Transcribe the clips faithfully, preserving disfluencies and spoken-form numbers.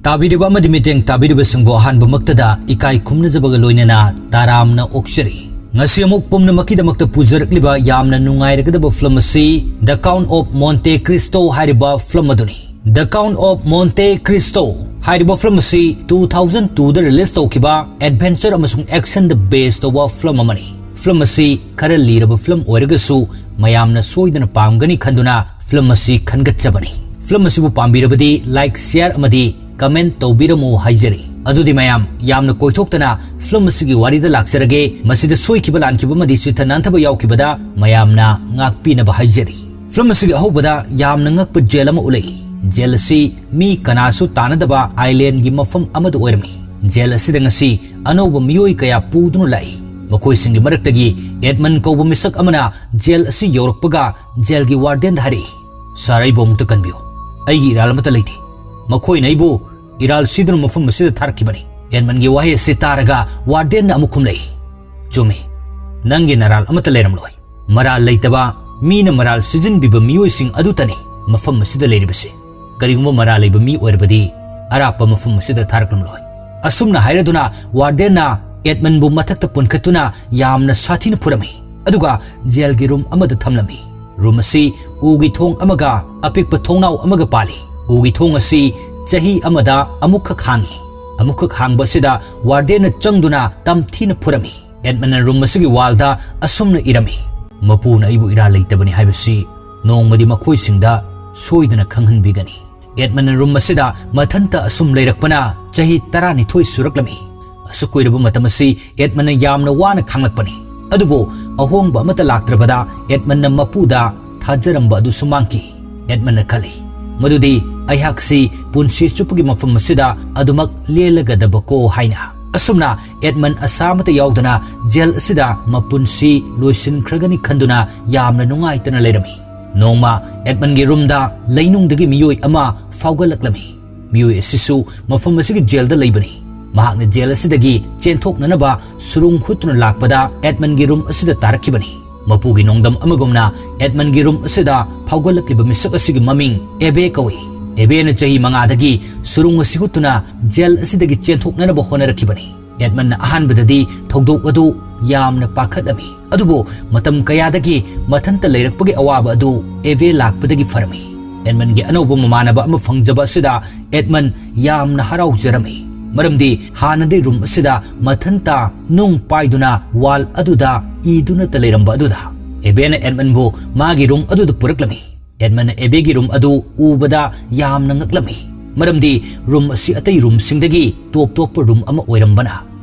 ꯇꯥꯕꯤꯔꯤꯕ ꯑꯃꯗꯤ ꯃꯤꯠꯌꯦꯡ ꯇꯥꯕꯤꯔꯤꯕꯁꯤꯡꯕꯨ ꯑꯍꯥꯟꯕꯃꯛꯇꯗ ꯏꯀꯥꯏ ꯈꯨꯝꯅꯖꯕꯒ ꯂꯣꯏꯅꯅ ꯇꯔꯥꯝꯅ ꯑꯣꯛꯆꯔꯤ꯫ ꯉꯁꯤ ꯑꯃꯨꯛ ꯄꯨꯝꯅꯃꯛꯀꯤꯗꯃꯛꯇ ꯄꯨꯖꯔꯛꯂꯤꯕ ꯌꯥꯝꯅ ꯅꯨꯡꯉꯥꯏꯔꯒꯗꯕ ꯐꯤꯂꯝ ꯑꯁꯤ The Count of Monte Cristo ꯍꯥꯏꯔꯤꯕ ꯐꯤꯂꯝ ꯑꯗꯨꯅꯤ꯫ The Count of Monte Cristo ꯍꯥꯏꯔꯤꯕ ꯐꯤꯂꯝ ꯑꯁꯤ two thousand two ꯗ release ꯇꯧꯈꯤꯕ adventure ꯑꯃꯁꯨꯡ action ꯗ base ꯇꯧꯕ ꯐꯤꯂꯝ ꯑꯃꯅꯤ꯫ ꯐꯤꯂꯝ ꯑꯁꯤ ꯈꯔ ꯂꯤꯔꯕ ꯐꯤꯂꯝ ꯑꯣꯏꯔꯒꯁꯨ ꯃꯌꯥꯝꯅ ꯁꯣꯏꯗꯅ ꯄꯥꯝꯒꯅꯤ ꯈꯟꯗꯨꯅ ꯐꯤꯂꯝ ꯑꯁꯤ ꯈꯟꯒꯠꯆꯕꯅꯤ꯫ ꯐꯤꯂꯝ ꯑꯁꯤꯕꯨ ꯄꯥꯝꯕꯤꯔꯕꯗꯤ like, share ꯑꯃꯗꯤ comment ꯇꯧꯕꯤꯔꯝꯃꯨ ꯍꯥꯏꯖꯔꯤ꯫ ꯑꯗꯨꯗꯤ ꯃꯌꯥꯝ ꯌꯥꯝꯅ ꯀꯣꯏꯊꯣꯛꯇꯅ ꯐꯤꯂꯝ ꯑꯁꯤꯒꯤ ꯋꯥꯔꯤꯗ ꯂꯥꯛꯆꯔꯒꯦ꯫ ꯃꯁꯤꯗ ꯁꯣꯏꯈꯤꯕ ꯂꯥꯟꯈꯤꯕ ꯑꯃꯗꯤ ꯆꯤꯠꯊ ꯅꯥꯟꯊꯕ ꯌꯥꯎꯈꯤꯕꯗ ꯃꯌꯥꯝꯅ ꯉꯥꯛꯄꯤꯅꯕ ꯍꯥꯏꯖꯔꯤ꯫ ꯐꯤꯂꯝ ꯑꯁꯤꯒꯤ ꯑꯍꯧꯕꯗ ꯌꯥꯝꯅ ꯉꯛꯄ ꯖꯦꯜ ꯑꯃ ꯎꯠꯂꯛꯏ꯫ ꯖꯦꯜ ꯑꯁꯤ ꯃꯤ ꯀꯅꯥꯁꯨ ꯇꯥꯅꯗꯕ island ꯒꯤ ꯃꯐꯝ ꯑꯃꯗ ꯑꯣꯏꯔꯝꯃꯤ꯫ ꯖꯦꯜ ꯑꯁꯤꯗ ꯉꯁꯤ ꯑꯅꯧꯕ ꯃꯤꯑꯣꯏ ꯀꯌꯥ ꯄꯨꯗꯨꯅ ꯂꯥꯛꯏ꯫ ꯃꯈꯣꯏꯁꯤꯡꯒꯤ ꯃꯔꯛꯇꯒꯤ ꯑꯦꯗꯃꯟ ꯀꯧꯕ ꯃꯤꯁꯛ ꯑꯃꯅ ꯖꯦꯜ ꯑꯁꯤ ꯌꯧꯔꯛꯄꯒ ꯖꯦꯜꯒꯤ warden ꯗ ꯍꯥꯏꯔꯛꯏ, "ꯁꯥꯔ, ꯑꯩꯕꯨ ꯑꯃꯨꯛꯇ ꯀꯟꯕꯤꯌꯨ꯫ ꯑꯩꯒꯤ ꯏꯔꯥꯜ ꯑꯃꯠꯇ ꯂꯩꯇꯦ꯫ ꯃꯈꯣꯏꯅ ꯑꯩꯕꯨ ꯏꯔꯥꯜ ꯁꯤꯗꯨꯅ ꯃꯐꯝ ꯑꯁꯤꯗ ꯊꯥꯔꯛꯈꯤꯕꯅꯤ꯫" ꯑꯦꯗꯃꯟꯒꯤ ꯋꯥꯍꯩ ꯑꯁꯤ ꯇꯥꯔꯒ warden ꯅ ꯑꯃꯨꯛ ꯈꯨꯝꯂꯛꯏ, "ꯆꯨꯝꯃꯤ, ꯅꯪꯒꯤ ꯅꯔꯥꯜ ꯑꯃꯠꯇ ꯂꯩꯔꯝꯂꯣꯏ꯫ ꯃꯔꯥꯜ ꯂꯩꯇꯕ, ꯃꯤꯅ ꯃꯔꯥꯜ ꯁꯤꯖꯤꯟꯕꯤꯕ ꯃꯤꯑꯣꯏꯁꯤꯡ ꯑꯗꯨꯇꯅꯤ ꯃꯐꯝ ꯑꯁꯤꯗ ꯂꯩꯔꯤꯕꯁꯤ꯫ ꯀꯔꯤꯒꯨꯝꯕ ꯃꯔꯥꯜ ꯂꯩꯕ ꯃꯤ ꯑꯣꯏꯔꯕꯗꯤ ꯑꯔꯥꯞꯄ ꯃꯐꯝ ꯑꯁꯤꯗ ꯊꯥꯔꯛꯂꯝꯂꯣꯏ꯫" ꯑꯁꯨꯝꯅ ꯍꯥꯏꯔꯗꯨꯅ warden ꯅ ꯑꯦꯗꯃꯟꯕꯨ ꯃꯊꯛꯇ ꯄꯨꯟꯈꯠꯇꯨꯅ ꯌꯥꯝꯅ ꯁꯥꯊꯤꯅ ꯐꯨꯔꯝꯃꯤ꯫ ꯑꯗꯨꯒ ꯖꯦꯜꯒꯤ ꯔꯨꯝ ꯑꯃꯗ ꯊꯝꯂꯝꯃꯤ꯫ ꯔꯨꯝ ꯑꯁꯤ ꯎꯒꯤ ꯊꯣꯡ ꯑꯃꯒ ꯑꯄꯤꯛꯄ ꯊꯣꯡꯅꯥꯎ ꯑꯃꯒ ꯄꯥꯜꯂꯤ꯫ ꯎꯒꯤ ꯊꯣꯡ ꯑꯁꯤ ꯆꯍꯤ ꯑꯃꯗ ꯑꯃꯨꯛꯈꯛ ꯍꯥꯡꯉꯤ꯫ ꯑꯃꯨꯛꯈꯛ ꯍꯥꯡꯕ ꯑꯁꯤꯗ warden ꯅ ꯆꯪꯗꯨꯅ ꯇꯝꯊꯤꯅ ꯐꯨꯔꯝꯃꯤ꯫ ꯑꯦꯗꯃꯟꯅ ꯔꯨꯝ ꯑꯁꯤꯒꯤ ꯋꯥꯜꯗ ꯑꯁꯨꯝꯅ ꯏꯔꯝꯃꯤ, "ꯃꯄꯨꯅ ꯑꯩꯕꯨ ꯏꯔꯥꯜ ꯂꯩꯇꯕꯅꯤ ꯍꯥꯏꯕꯁꯤ ꯅꯣꯡꯃꯗꯤ ꯃꯈꯣꯏꯁꯤꯡꯗ ꯁꯣꯏꯗꯅ ꯈꯪꯍꯟꯕꯤꯒꯅꯤ꯫" ꯑꯦꯗꯃꯟꯅ ꯔꯨꯝ ꯑꯁꯤꯗ ꯃꯊꯟꯇ ꯑꯁꯨꯝ ꯂꯩꯔꯛꯄꯅ ꯆꯍꯤ ꯇꯔꯥꯅꯤꯊꯣꯏ ꯁꯨꯔꯛꯂꯝꯃꯤ꯫ ꯑꯁꯨꯛ ꯀꯨꯏꯔꯕ ꯃꯇꯝ ꯑꯁꯤ ꯑꯦꯗꯃꯟꯅ ꯌꯥꯝꯅ ꯋꯥꯅ ꯈꯥꯡꯂꯛꯄꯅꯤ꯫ ꯑꯗꯨꯕꯨ ꯑꯍꯣꯡꯕ ꯑꯃꯠꯇ ꯂꯥꯛꯇ꯭ꯔꯕꯗ ꯑꯦꯗꯃꯟꯅ ꯃꯄꯨꯗ ꯊꯥꯖꯔꯝꯕ ꯑꯗꯨꯁꯨ ꯃꯥꯡꯈꯤ꯫ ꯑꯦꯗꯃꯟꯅ ꯈꯜꯂꯤ, "ꯃꯗꯨꯗꯤ ꯑꯩꯍꯥꯛꯁꯤ ꯄꯨꯟꯁꯤ ꯆꯨꯞꯄꯒꯤ ꯃꯐꯝ ꯑꯁꯤꯗ ꯑꯗꯨꯃꯛ ꯂꯦꯜꯂꯒꯗꯕꯀꯣ" ꯍꯥꯏꯅ꯫ ꯑꯁꯨꯝꯅ ꯑꯦꯗꯃꯟ ꯑꯁꯥ ꯑꯃꯠꯇ ꯌꯥꯎꯗꯅ ꯖꯦꯜ ꯑꯁꯤꯗ ꯃꯄꯨꯟꯁꯤ ꯂꯣꯏꯁꯤꯟꯈ꯭ꯔꯒꯅꯤ ꯈꯟꯗꯨꯅ ꯌꯥꯝꯅ ꯅꯨꯡꯉꯥꯏꯇꯅ ꯂꯩꯔꯝꯃꯤ꯫ ꯅꯣꯡꯃ ꯑꯦꯗꯃꯟꯒꯤ ꯔꯨꯝꯗ ꯂꯩꯅꯨꯡꯗꯒꯤ ꯃꯤꯑꯣꯏ ꯑꯃ ꯐꯥꯎꯒꯠꯂꯛꯂꯝꯃꯤ꯫ ꯃꯤꯑꯣꯏ ꯑꯁꯤꯁꯨ ꯃꯐꯝ ꯑꯁꯤꯒꯤ ꯖꯦꯜꯗ ꯂꯩꯕꯅꯤ꯫ ꯃꯍꯥꯛꯅ ꯖꯦꯜ ꯑꯁꯤꯗꯒꯤ ꯆꯦꯟꯊꯣꯛꯅꯅꯕ ꯁꯨꯔꯨꯡ ꯍꯨꯠꯇꯨꯅ ꯂꯥꯛꯄꯗ ꯑꯦꯗꯃꯟꯒꯤ ꯔꯨꯝ ꯑꯁꯤꯗ ꯇꯥꯔꯛꯈꯤꯕꯅꯤ꯫ ꯃꯄꯨꯒꯤ ꯅꯣꯡꯗꯝ ꯑꯃꯒꯨꯝꯅ ꯑꯦꯗꯃꯟꯒꯤ ꯔꯨꯝ ꯑꯁꯤꯗ ꯐꯥꯎꯒꯠꯂꯛꯂꯤꯕ ꯃꯤꯁꯛ ꯑꯁꯤꯒꯤ ꯃꯃꯤꯡ ꯑꯦꯕꯦ ꯀꯧꯏ꯫ ꯑꯦꯕꯦꯅ ꯆꯍꯤ ꯃꯉꯥꯗꯒꯤ ꯁꯨꯔꯨꯡ ꯑꯁꯤ ꯍꯨꯠꯇꯨꯅ ꯖꯦꯜ ꯑꯁꯤꯗꯒꯤ ꯆꯦꯟꯊꯣꯛꯅꯅꯕ ꯍꯣꯠꯅꯔꯛꯈꯤꯕꯅꯤ꯫ ꯑꯦꯗꯃꯟꯅ ꯑꯍꯥꯟꯕꯗꯗꯤ ꯊꯧꯗꯣꯛ ꯑꯗꯨ ꯌꯥꯝꯅ ꯄꯥꯈꯠꯂꯝꯃꯤ, ꯑꯗꯨꯕꯨ ꯃꯇꯝ ꯀꯌꯥꯗꯒꯤ ꯃꯊꯟꯇ ꯂꯩꯔꯛꯄꯒꯤ ꯑꯋꯥꯕ ꯑꯗꯨ ꯑꯦꯕꯦ ꯂꯥꯛꯄꯗꯒꯤ ꯐꯔꯝꯃꯤ꯫ ꯑꯦꯗꯃꯟꯒꯤ ꯑꯅꯧꯕ ꯃꯃꯥꯟꯅꯕ ꯑꯃ ꯐꯪꯖꯕ ꯑꯁꯤꯗ ꯑꯦꯗꯃꯟ ꯌꯥꯝꯅ ꯍꯔꯥꯎꯖꯔꯝꯃꯤ, ꯃꯔꯝꯗꯤ ꯍꯥꯟꯅꯗꯤ ꯔꯨꯝ ꯑꯁꯤꯗ ꯃꯊꯟꯇ ꯅꯨꯡ ꯄꯥꯏꯗꯨꯅ ꯋꯥꯜ ꯑꯗꯨꯗ ꯏꯗꯨꯅꯇ ꯂꯩꯔꯝꯕ ꯑꯗꯨꯗ꯫ ꯑꯦꯕꯦꯅ ꯑꯦꯗꯃꯟꯕꯨ ꯃꯥꯒꯤ ꯔꯨꯝ ꯑꯗꯨꯗ ꯄꯨꯔꯛꯂꯝꯃꯤ꯫ ꯑꯦꯗꯃꯟꯅ ꯑꯦꯕꯦꯒꯤ ꯔꯨꯝ ꯑꯗꯨ ꯎꯕꯗ ꯌꯥꯝꯅ ꯉꯛꯂꯝꯃꯤ, ꯃꯔꯝꯗꯤ ꯔꯨꯝ ꯑꯁꯤ ꯑꯇꯩ ꯔꯨꯝꯁꯤꯡꯗꯒꯤ ꯇꯣꯞ ꯇꯣꯞꯄ ꯔꯨꯝ ꯑꯃ ꯑꯣꯏꯔꯝꯕꯅ꯫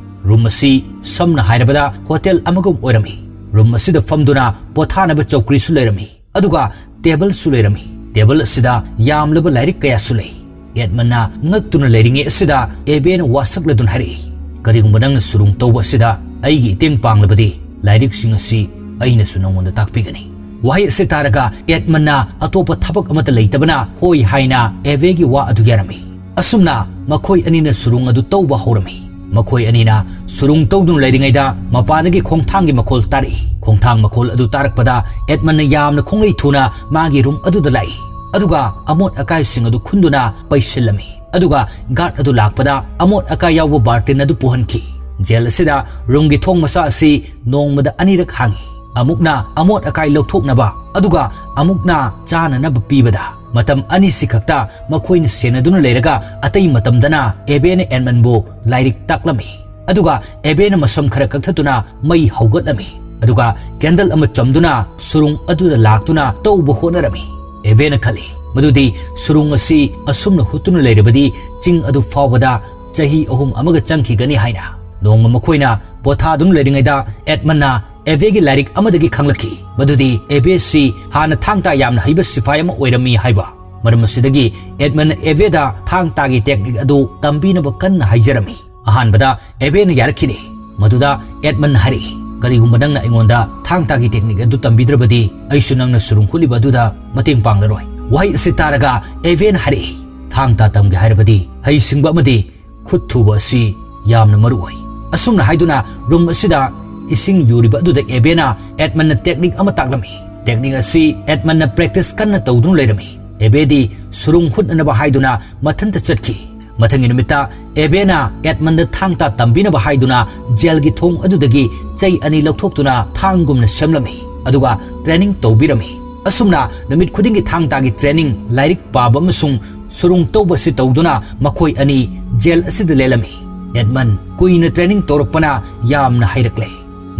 ꯔꯨꯝ ꯑꯁꯤ ꯁꯝꯅ ꯍꯥꯏꯔꯕꯗ ꯍꯣꯇꯦꯜ ꯑꯃꯒꯨꯝ ꯑꯣꯏꯔꯝꯃꯤ꯫ ꯔꯨꯝ ꯑꯁꯤꯗ ꯐꯝꯗꯨꯅ ꯄꯣꯊꯥꯅꯕ ꯆꯧꯀ꯭ꯔꯤꯁꯨ ꯂꯩꯔꯝꯃꯤ, ꯑꯗꯨꯒ ꯇꯦꯕꯜꯁꯨ ꯂꯩꯔꯝꯃꯤ꯫ ꯇꯦꯕꯜ ꯑꯁꯤꯗ ꯌꯥꯝꯂꯕ ꯂꯥꯏꯔꯤꯛ ꯀꯌꯥꯁꯨ ꯂꯩ꯫ ꯑꯦꯗꯃꯟꯅ ꯉꯛꯇꯨꯅ ꯂꯩꯔꯤꯉꯩ ꯑꯁꯤꯗ ꯑꯦꯕꯦꯅ ꯋꯥꯁꯛꯂꯗꯨꯅ ꯍꯥꯏꯔꯛꯏ, "ꯀꯔꯤꯒꯨꯝꯕ ꯅꯪꯅ ꯁꯨꯔꯨꯡ ꯇꯧꯕ ꯑꯁꯤꯗ ꯑꯩꯒꯤ ꯏꯇꯦꯡ ꯄꯥꯡꯂꯕꯗꯤ, ꯂꯥꯏꯔꯤꯛꯁꯤꯡ ꯑꯁꯤ ꯑꯩꯅꯁꯨ ꯅꯉꯣꯟꯗ ꯇꯥꯛꯄꯤꯒꯅꯤ"꯫ ꯋꯥꯍꯩ ꯑꯁꯤ ꯇꯥꯔꯒ ꯑꯦꯗꯃꯟꯅ ꯑꯇꯣꯞꯄ ꯊꯕꯛ ꯑꯃꯠꯇ ꯂꯩꯇꯕꯅ ꯍꯣꯏ ꯍꯥꯏꯅ ꯑꯦꯕꯦꯒꯤ ꯋꯥ ꯑꯗꯨ ꯌꯥꯔꯝꯃꯤ꯫ ꯑꯁꯨꯝꯅ ꯃꯈꯣꯏ ꯑꯅꯤꯅ ꯁꯨꯔꯨꯡ ꯑꯗꯨ ꯇꯧꯕ ꯍꯧꯔꯝꯃꯤ꯫ ꯃꯈꯣꯏ ꯑꯅꯤꯅ ꯁꯨꯔꯨꯡ ꯇꯧꯗꯨꯅ ꯂꯩꯔꯤꯉꯩꯗ ꯃꯄꯥꯗꯒꯤ ꯈꯣꯡꯊꯥꯡꯒꯤ ꯃꯈꯣꯜ ꯇꯥꯔꯛꯏ꯫ ꯈꯣꯡꯊꯥꯡ ꯃꯈꯣꯜ ꯑꯗꯨ ꯇꯥꯔꯛꯄꯗ ꯑꯦꯗꯃꯟꯅ ꯌꯥꯝꯅ ꯈꯣꯡꯂꯩ ꯊꯨꯅ ꯃꯥꯒꯤ ꯔꯨꯝ ꯑꯗꯨꯗ ꯂꯥꯛꯏ, ꯑꯗꯨꯒ ꯑꯃꯣꯠ ꯑꯀꯥꯏꯁꯤꯡ ꯑꯗꯨ ꯈꯨꯟꯗꯨꯅ ꯄꯩꯁꯤꯜꯂꯝꯃꯤ꯫ ꯑꯗꯨꯒ ꯒꯥꯔꯗ ꯑꯗꯨ ꯂꯥꯛꯄꯗ ꯑꯃꯣꯠ ꯑꯀꯥꯏ ꯌꯥꯎꯕ ꯕꯥꯔꯇꯤꯟ ꯑꯗꯨ ꯄꯨꯍꯟꯈꯤ꯫ ꯖꯦꯜ ꯑꯁꯤꯗ ꯔꯨꯝꯒꯤ ꯊꯣꯡ ꯃꯆꯥ ꯑꯁꯤ ꯅꯣꯡꯃꯗ ꯑꯅꯤꯔꯛ ꯍꯥꯡꯏ꯫ ꯑꯃꯨꯛꯅ ꯑꯃꯣꯠ ꯑꯀꯥꯏ ꯂꯧꯊꯣꯛꯅꯕ, ꯑꯗꯨꯒ ꯑꯃꯨꯛꯅ ꯆꯥꯅꯅꯕ ꯄꯤꯕꯗ꯫ ꯃꯇꯝ ꯑꯅꯤꯁꯤ ꯈꯛꯇ ꯃꯈꯣꯏꯅ ꯁꯦꯟꯅꯗꯨꯅ ꯂꯩꯔꯒ, ꯑꯇꯩ ꯃꯇꯝꯗꯅ ꯑꯦꯕꯦꯅ ꯑꯦꯗꯃꯟꯕꯨ ꯂꯥꯏꯔꯤꯛ ꯇꯥꯛꯂꯝꯃꯤ꯫ ꯑꯗꯨꯒ ꯑꯦꯕꯦꯅ ꯃꯁꯝ ꯈꯔ ꯀꯛꯊꯠꯇꯨꯅ ꯃꯩ ꯍꯧꯒꯠꯂꯝꯃꯤ꯫ ꯑꯗꯨꯒ ꯀꯦꯟꯗꯜ ꯑꯃ ꯆꯝꯗꯨꯅ ꯁꯨꯔꯨꯡ ꯑꯗꯨꯗ ꯂꯥꯛꯇꯨꯅ ꯇꯧꯕ ꯍꯣꯠꯅꯔꯝꯃꯤ꯫ ꯑꯦꯕꯦꯅ ꯈꯜꯂꯤ ꯃꯗꯨꯗꯤ ꯁꯨꯔꯨꯡ ꯑꯁꯤ ꯑꯁꯨꯝꯅ ꯍꯨꯠꯇꯨꯅ ꯂꯩꯔꯕꯗꯤ ꯆꯤꯡ ꯑꯗꯨ ꯐꯥꯎꯕꯗ ꯆꯍꯤ ꯑꯍꯨꯝ ꯑꯃꯒ ꯆꯪꯈꯤꯒꯅꯤ ꯍꯥꯏꯅ꯫ ꯅꯣꯡꯃ ꯃꯈꯣꯏꯅ ꯄꯣꯊꯥꯗꯨꯅ ꯂꯩꯔꯤꯉꯩꯗ ꯑꯦꯗꯃꯟꯅ ꯑꯦꯕꯦꯒꯤ ꯂꯥꯏꯔꯤꯛ ꯑꯃꯗꯒꯤ ꯈꯪꯂꯛꯈꯤ ꯃꯗꯨꯗꯤ ꯑꯦꯕꯦꯁꯤ ꯍꯥꯟꯅ ꯊꯥꯡ ꯇꯥ ꯌꯥꯝꯅ ꯍꯩꯕ ꯁꯤꯐꯥꯏ ꯑꯃ ꯑꯣꯏꯔꯝꯃꯤ ꯍꯥꯏꯕ꯫ ꯃꯔꯝ ꯑꯁꯤꯗꯒꯤ ꯑꯦꯗꯃꯟꯅ ꯑꯦꯕꯦꯗ ꯊꯥꯡ ꯇꯥꯒꯤ ꯇꯦꯛꯅꯤꯛ ꯑꯗꯨ ꯇꯝꯕꯤꯅꯕ ꯀꯟꯅ ꯍꯥꯏꯖꯔꯝꯃꯤ꯫ ꯑꯍꯥꯟꯕꯗ ꯑꯦꯕꯦꯅ ꯌꯥꯔꯛꯈꯤꯗꯦ꯫ ꯃꯗꯨꯗ ꯑꯦꯗꯃꯟꯅ ꯍꯥꯏꯔꯛꯏ, "ꯀꯔꯤꯒꯨꯝꯕ ꯅꯪꯅ ꯑꯩꯉꯣꯟꯗ ꯊꯥꯡ ꯇꯥꯒꯤ ꯇꯦꯛꯅꯤꯛ ꯑꯗꯨ ꯇꯝꯕꯤꯗ꯭ꯔꯕꯗꯤ, ꯑꯩꯁꯨ ꯅꯪꯅ ꯁꯨꯔꯨꯡ ꯍꯨꯠꯂꯤꯕ ꯑꯗꯨꯗ ꯃꯇꯦꯡ ꯄꯥꯡꯂꯔꯣꯏ"꯫ ꯋꯥꯍꯩ ꯑꯁꯤ ꯇꯥꯔꯒ ꯑꯦꯕꯦꯅ ꯍꯥꯏꯔꯛꯏ, "ꯊꯥꯡ ꯇꯥ ꯇꯝꯒꯦ ꯍꯥꯏꯔꯕꯗꯤ ꯍꯩꯁꯤꯡꯕ ꯑꯃꯗꯤ ꯈꯨꯠ ꯊꯨꯕ ꯑꯁꯤ ꯌꯥꯝꯅ ꯃꯔꯨ ꯑꯣꯏ"꯫ ꯑꯁꯨꯝꯅ ꯍꯥꯏꯗꯨꯅ ꯔꯨꯝ ꯑꯁꯤꯗ ꯏꯁꯤꯡ ꯌꯨꯔꯤꯕ ꯑꯗꯨꯗ ꯑꯦꯕꯦꯅ ꯑꯦꯗꯃꯟꯅ ꯇꯦꯛꯅꯤꯛ ꯑꯃ ꯇꯥꯛꯂꯝꯃꯤ꯫ ꯇꯦꯛꯅꯤꯛ ꯑꯁꯤ ꯑꯦꯗꯃꯟꯅ ꯄ꯭ꯔꯦꯛꯇꯤꯁ ꯀꯟꯅ ꯇꯧꯗꯨꯅ ꯂꯩꯔꯝꯃꯤ꯫ ꯑꯦꯕꯦꯗꯤ ꯁꯨꯔꯨꯡ ꯍꯨꯠꯅꯅꯕ ꯍꯥꯏꯗꯨꯅ ꯃꯊꯟꯇ ꯆꯠꯈꯤ꯫ ꯃꯊꯪꯒꯤ ꯅꯨꯃꯤꯠꯇ ꯑꯦꯕꯦꯅ ꯑꯦꯗꯃꯟꯗ ꯊꯥꯡ ꯇꯥ ꯇꯝꯕꯤꯅꯕ ꯍꯥꯏꯗꯨꯅ ꯖꯦꯜꯒꯤ ꯊꯣꯡ ꯑꯗꯨꯗꯒꯤ ꯆꯩ ꯑꯅꯤ ꯂꯧꯊꯣꯛꯇꯨꯅ ꯊꯥꯡꯒꯨꯝꯅ ꯁꯦꯝꯂꯝꯃꯤ, ꯑꯗꯨꯒ ꯇ꯭ꯔꯦꯅꯤꯡ ꯇꯧꯕꯤꯔꯝꯃꯤ꯫ ꯑꯁꯨꯝꯅ ꯅꯨꯃꯤꯠ ꯈꯨꯗꯤꯡꯒꯤ ꯊꯥꯡ ꯇꯥꯒꯤ ꯇ꯭ꯔꯦꯅꯤꯡ, ꯂꯥꯏꯔꯤꯛ ꯄꯥꯕ ꯑꯃꯁꯨꯡ ꯁꯨꯔꯨꯡ ꯇꯧꯕ ꯑꯁꯤ ꯇꯧꯗꯨꯅ ꯃꯈꯣꯏ ꯑꯅꯤ ꯖꯦꯜ ꯑꯁꯤꯗ ꯂꯦꯜꯂꯝꯃꯤ꯫ ꯑꯦꯗꯃꯟ ꯀꯨꯏꯅ ꯇ꯭ꯔꯦꯅꯤꯡ ꯇꯧꯔꯛꯄꯅ ꯌꯥꯝꯅ ꯍꯩꯔꯛꯂꯦ꯫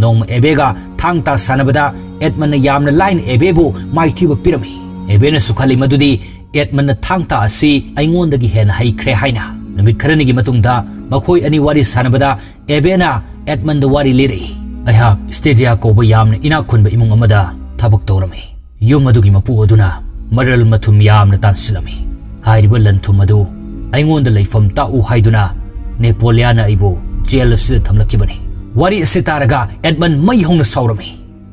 ꯅꯣꯡꯃ ꯑꯦꯕꯦꯒ ꯊꯥꯡ ꯇꯥ ꯁꯥꯟꯅꯕꯗ ꯑꯦꯗꯃꯟꯅ ꯌꯥꯝꯅ ꯂꯥꯏꯅ ꯑꯦꯕꯦꯕꯨ ꯃꯥꯏꯊꯤꯕ ꯄꯤꯔꯝꯃꯤ꯫ ꯑꯦꯕꯦꯅꯁꯨ ꯈꯜꯂꯤ ꯃꯗꯨꯗꯤ ꯑꯦꯗꯃꯟꯅ ꯊꯥꯡ ꯇꯥ ꯑꯁꯤ ꯑꯩꯉꯣꯟꯗꯒꯤ ꯍꯦꯟꯅ ꯍꯩꯈ꯭ꯔꯦ ꯍꯥꯏꯅ꯫ ꯅꯨꯃꯤꯠ ꯈꯔꯅꯤꯒꯤ ꯃꯇꯨꯡꯗ ꯃꯈꯣꯏ ꯑꯅꯤ ꯋꯥꯔꯤ ꯁꯥꯟꯅꯕꯗ ꯑꯦꯕꯦꯅ ꯑꯦꯗꯃꯟꯗ ꯋꯥꯔꯤ ꯂꯤꯔꯛꯏ꯫ "ꯑꯩꯍꯥꯛ ꯁ꯭ꯇꯦꯗꯤꯌꯥ ꯀꯧꯕ ꯌꯥꯝꯅ ꯏꯅꯥꯛ ꯈꯨꯟꯕ ꯏꯃꯨꯡ ꯑꯃꯗ ꯊꯕꯛ ꯇꯧꯔꯝꯃꯤ꯫ ꯌꯨꯝ ꯑꯗꯨꯒꯤ ꯃꯄꯨ ꯑꯗꯨꯅ ꯃꯔꯜ ꯃꯊꯨꯝ ꯌꯥꯝꯅ ꯇꯥꯟꯁꯤꯜꯂꯝꯃꯤ꯫ ꯍꯥꯏꯔꯤꯕ ꯂꯟ ꯊꯨꯝ ꯑꯗꯨ ꯑꯩꯉꯣꯟꯗ ꯂꯩꯐꯝ ꯇꯥꯛꯎ ꯍꯥꯏꯗꯨꯅ ꯅꯦꯄꯣꯂꯤꯌꯥꯅ ꯑꯩꯕꯨ ꯖꯦꯜ ꯑꯁꯤꯗ ꯊꯝꯂꯛꯈꯤꯕꯅꯤ꯫" ꯋꯥꯔꯤ ꯑꯁꯤ ꯇꯥꯔꯒ ꯑꯦꯗꯃꯟ ꯃꯩ ꯍꯧꯅ ꯁꯥꯎꯔꯝꯃꯤ,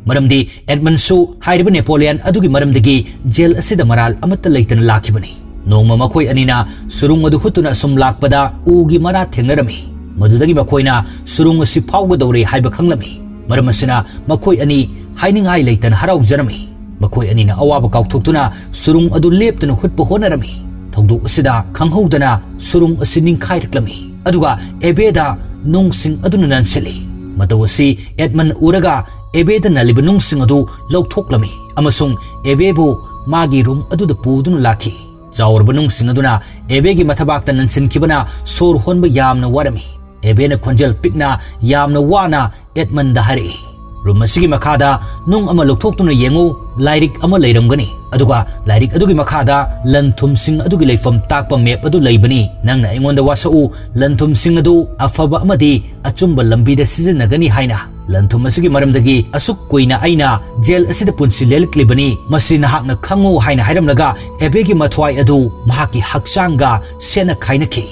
ꯃꯔꯝꯗꯤ ꯑꯦꯗꯃꯟꯁꯨ ꯍꯥꯏꯔꯤꯕ ꯅꯦꯄꯣꯂꯤꯌꯥꯟ ꯑꯗꯨꯒꯤ ꯃꯔꯝꯗꯒꯤ ꯖꯦꯜ ꯑꯁꯤꯗ ꯃꯔꯥꯜ ꯑꯃꯠꯇ ꯂꯩꯇꯅ ꯂꯥꯛꯈꯤꯕꯅꯤ꯫ ꯅꯣꯡꯃ ꯃꯈꯣꯏ ꯑꯅꯤꯅ ꯁꯨꯔꯨꯡ ꯑꯗꯨ ꯍꯨꯠꯇꯨꯅ ꯑꯁꯨꯝ ꯂꯥꯛꯄꯗ ꯎꯒꯤ ꯃꯔꯥ ꯊꯦꯡꯅꯔꯝꯃꯤ꯫ ꯃꯗꯨꯗꯒꯤ ꯃꯈꯣꯏꯅ ꯁꯨꯔꯨꯡ ꯑꯁꯤ ꯐꯥꯎꯒꯗꯧꯔꯦ ꯍꯥꯏꯕ ꯈꯪꯂꯝꯃꯤ꯫ ꯃꯔꯝ ꯑꯁꯤꯅ ꯃꯈꯣꯏ ꯑꯅꯤ ꯍꯥꯏꯅꯤꯡꯉꯥꯏ ꯂꯩꯇꯅ ꯍꯔꯥꯎꯖꯔꯝꯃꯤ꯫ ꯃꯈꯣꯏ ꯑꯅꯤꯅ ꯑꯋꯥꯕ ꯀꯥꯎꯊꯣꯛꯇꯨꯅ ꯁꯨꯔꯨꯡ ꯑꯗꯨ ꯂꯦꯞꯇꯅ ꯍꯨꯠꯄ ꯍꯣꯠꯅꯔꯝꯃꯤ꯫ ꯊꯧꯗꯣꯛ ꯑꯁꯤꯗ ꯈꯪꯍꯧꯗꯅ ꯁꯨꯔꯨꯡ ꯑꯁꯤ ꯅꯤꯡꯈꯥꯏꯔꯛꯂꯝꯃꯤ꯫ ꯑꯗꯨꯒ ꯑꯦꯕꯦꯗ ꯅꯨꯡꯁꯤꯡ ꯑꯗꯨꯅ ꯅꯟꯁꯤꯜꯂꯤ꯫ ꯃꯇꯧ ꯑꯁꯤ ꯑꯦꯗꯃꯟ ꯎꯔꯒ ꯑꯦꯕꯦꯗ ꯅꯜꯂꯤꯕ ꯅꯨꯡꯁꯤꯡ ꯑꯗꯨ ꯂꯧꯊꯣꯛꯂꯝꯃꯤ ꯑꯃꯁꯨꯡ ꯑꯦꯕꯦꯕꯨ ꯃꯥꯒꯤ ꯔꯨꯝ ꯑꯗꯨꯗ ꯄꯨꯗꯨꯅ ꯂꯥꯛꯈꯤ꯫ ꯆꯥꯎꯔꯕ ꯅꯨꯡꯁꯤꯡ ꯑꯗꯨꯅ ꯑꯦꯕꯦꯒꯤ ꯃꯊꯕꯥꯛꯇ ꯅꯟꯁꯤꯟꯈꯤꯕꯅ ꯁꯣꯔ ꯍꯣꯟꯕ ꯌꯥꯝꯅ ꯋꯥꯔꯝꯃꯤ꯫ ꯑꯦꯕꯦꯅ ꯈꯣꯟꯖꯦꯜ ꯄꯤꯛꯅ ꯌꯥꯝꯅ ꯋꯥꯅ ꯑꯦꯗꯃꯟꯗ ꯍꯥꯏꯔꯛꯏ, "ꯔꯨꯝ ꯑꯁꯤꯒꯤ ꯃꯈꯥꯗ ꯅꯨꯡ ꯑꯃ ꯂꯧꯊꯣꯛꯇꯨꯅ ꯌꯦꯡꯉꯨ, ꯂꯥꯏꯔꯤꯛ ꯑꯃ ꯂꯩꯔꯝꯒꯅꯤ꯫ ꯑꯗꯨꯒ ꯂꯥꯏꯔꯤꯛ ꯑꯗꯨꯒꯤ ꯃꯈꯥꯗ ꯂꯟ ꯊꯨꯝꯁꯤꯡ ꯑꯗꯨꯒꯤ ꯂꯩꯐꯝ ꯇꯥꯛꯄ ꯃꯦꯞ ꯑꯗꯨ ꯂꯩꯕꯅꯤ꯫ ꯅꯪꯅ ꯑꯩꯉꯣꯟꯗ ꯋꯥꯁꯛꯎ, ꯂꯟ ꯊꯨꯝꯁꯤꯡ ꯑꯗꯨ ꯑꯐꯕ ꯑꯃꯗꯤ ꯑꯆꯨꯝꯕ ꯂꯝꯕꯤꯗ ꯁꯤꯖꯤꯟꯅꯒꯅꯤ ꯍꯥꯏꯅ꯫ ꯂꯟ ꯊꯨꯝ ꯑꯁꯤꯒꯤ ꯃꯔꯝꯗꯒꯤ ꯑꯁꯨꯛ ꯀꯨꯏꯅ ꯑꯩꯅ ꯖꯦꯜ ꯑꯁꯤꯗ ꯄꯨꯟꯁꯤ ꯂꯦꯜꯂꯛꯂꯤꯕꯅꯤ, ꯃꯁꯤ ꯅꯍꯥꯛꯅ ꯈꯪꯉꯨ" ꯍꯥꯏꯅ ꯍꯥꯏꯔꯝꯂꯒ ꯑꯦꯕꯦꯒꯤ ꯃꯊ꯭ꯋꯥꯏ ꯑꯗꯨ ꯃꯍꯥꯛꯀꯤ ꯍꯛꯆꯥꯡꯒ ꯁꯦꯠꯅ ꯈꯥꯏꯅꯈꯤ꯫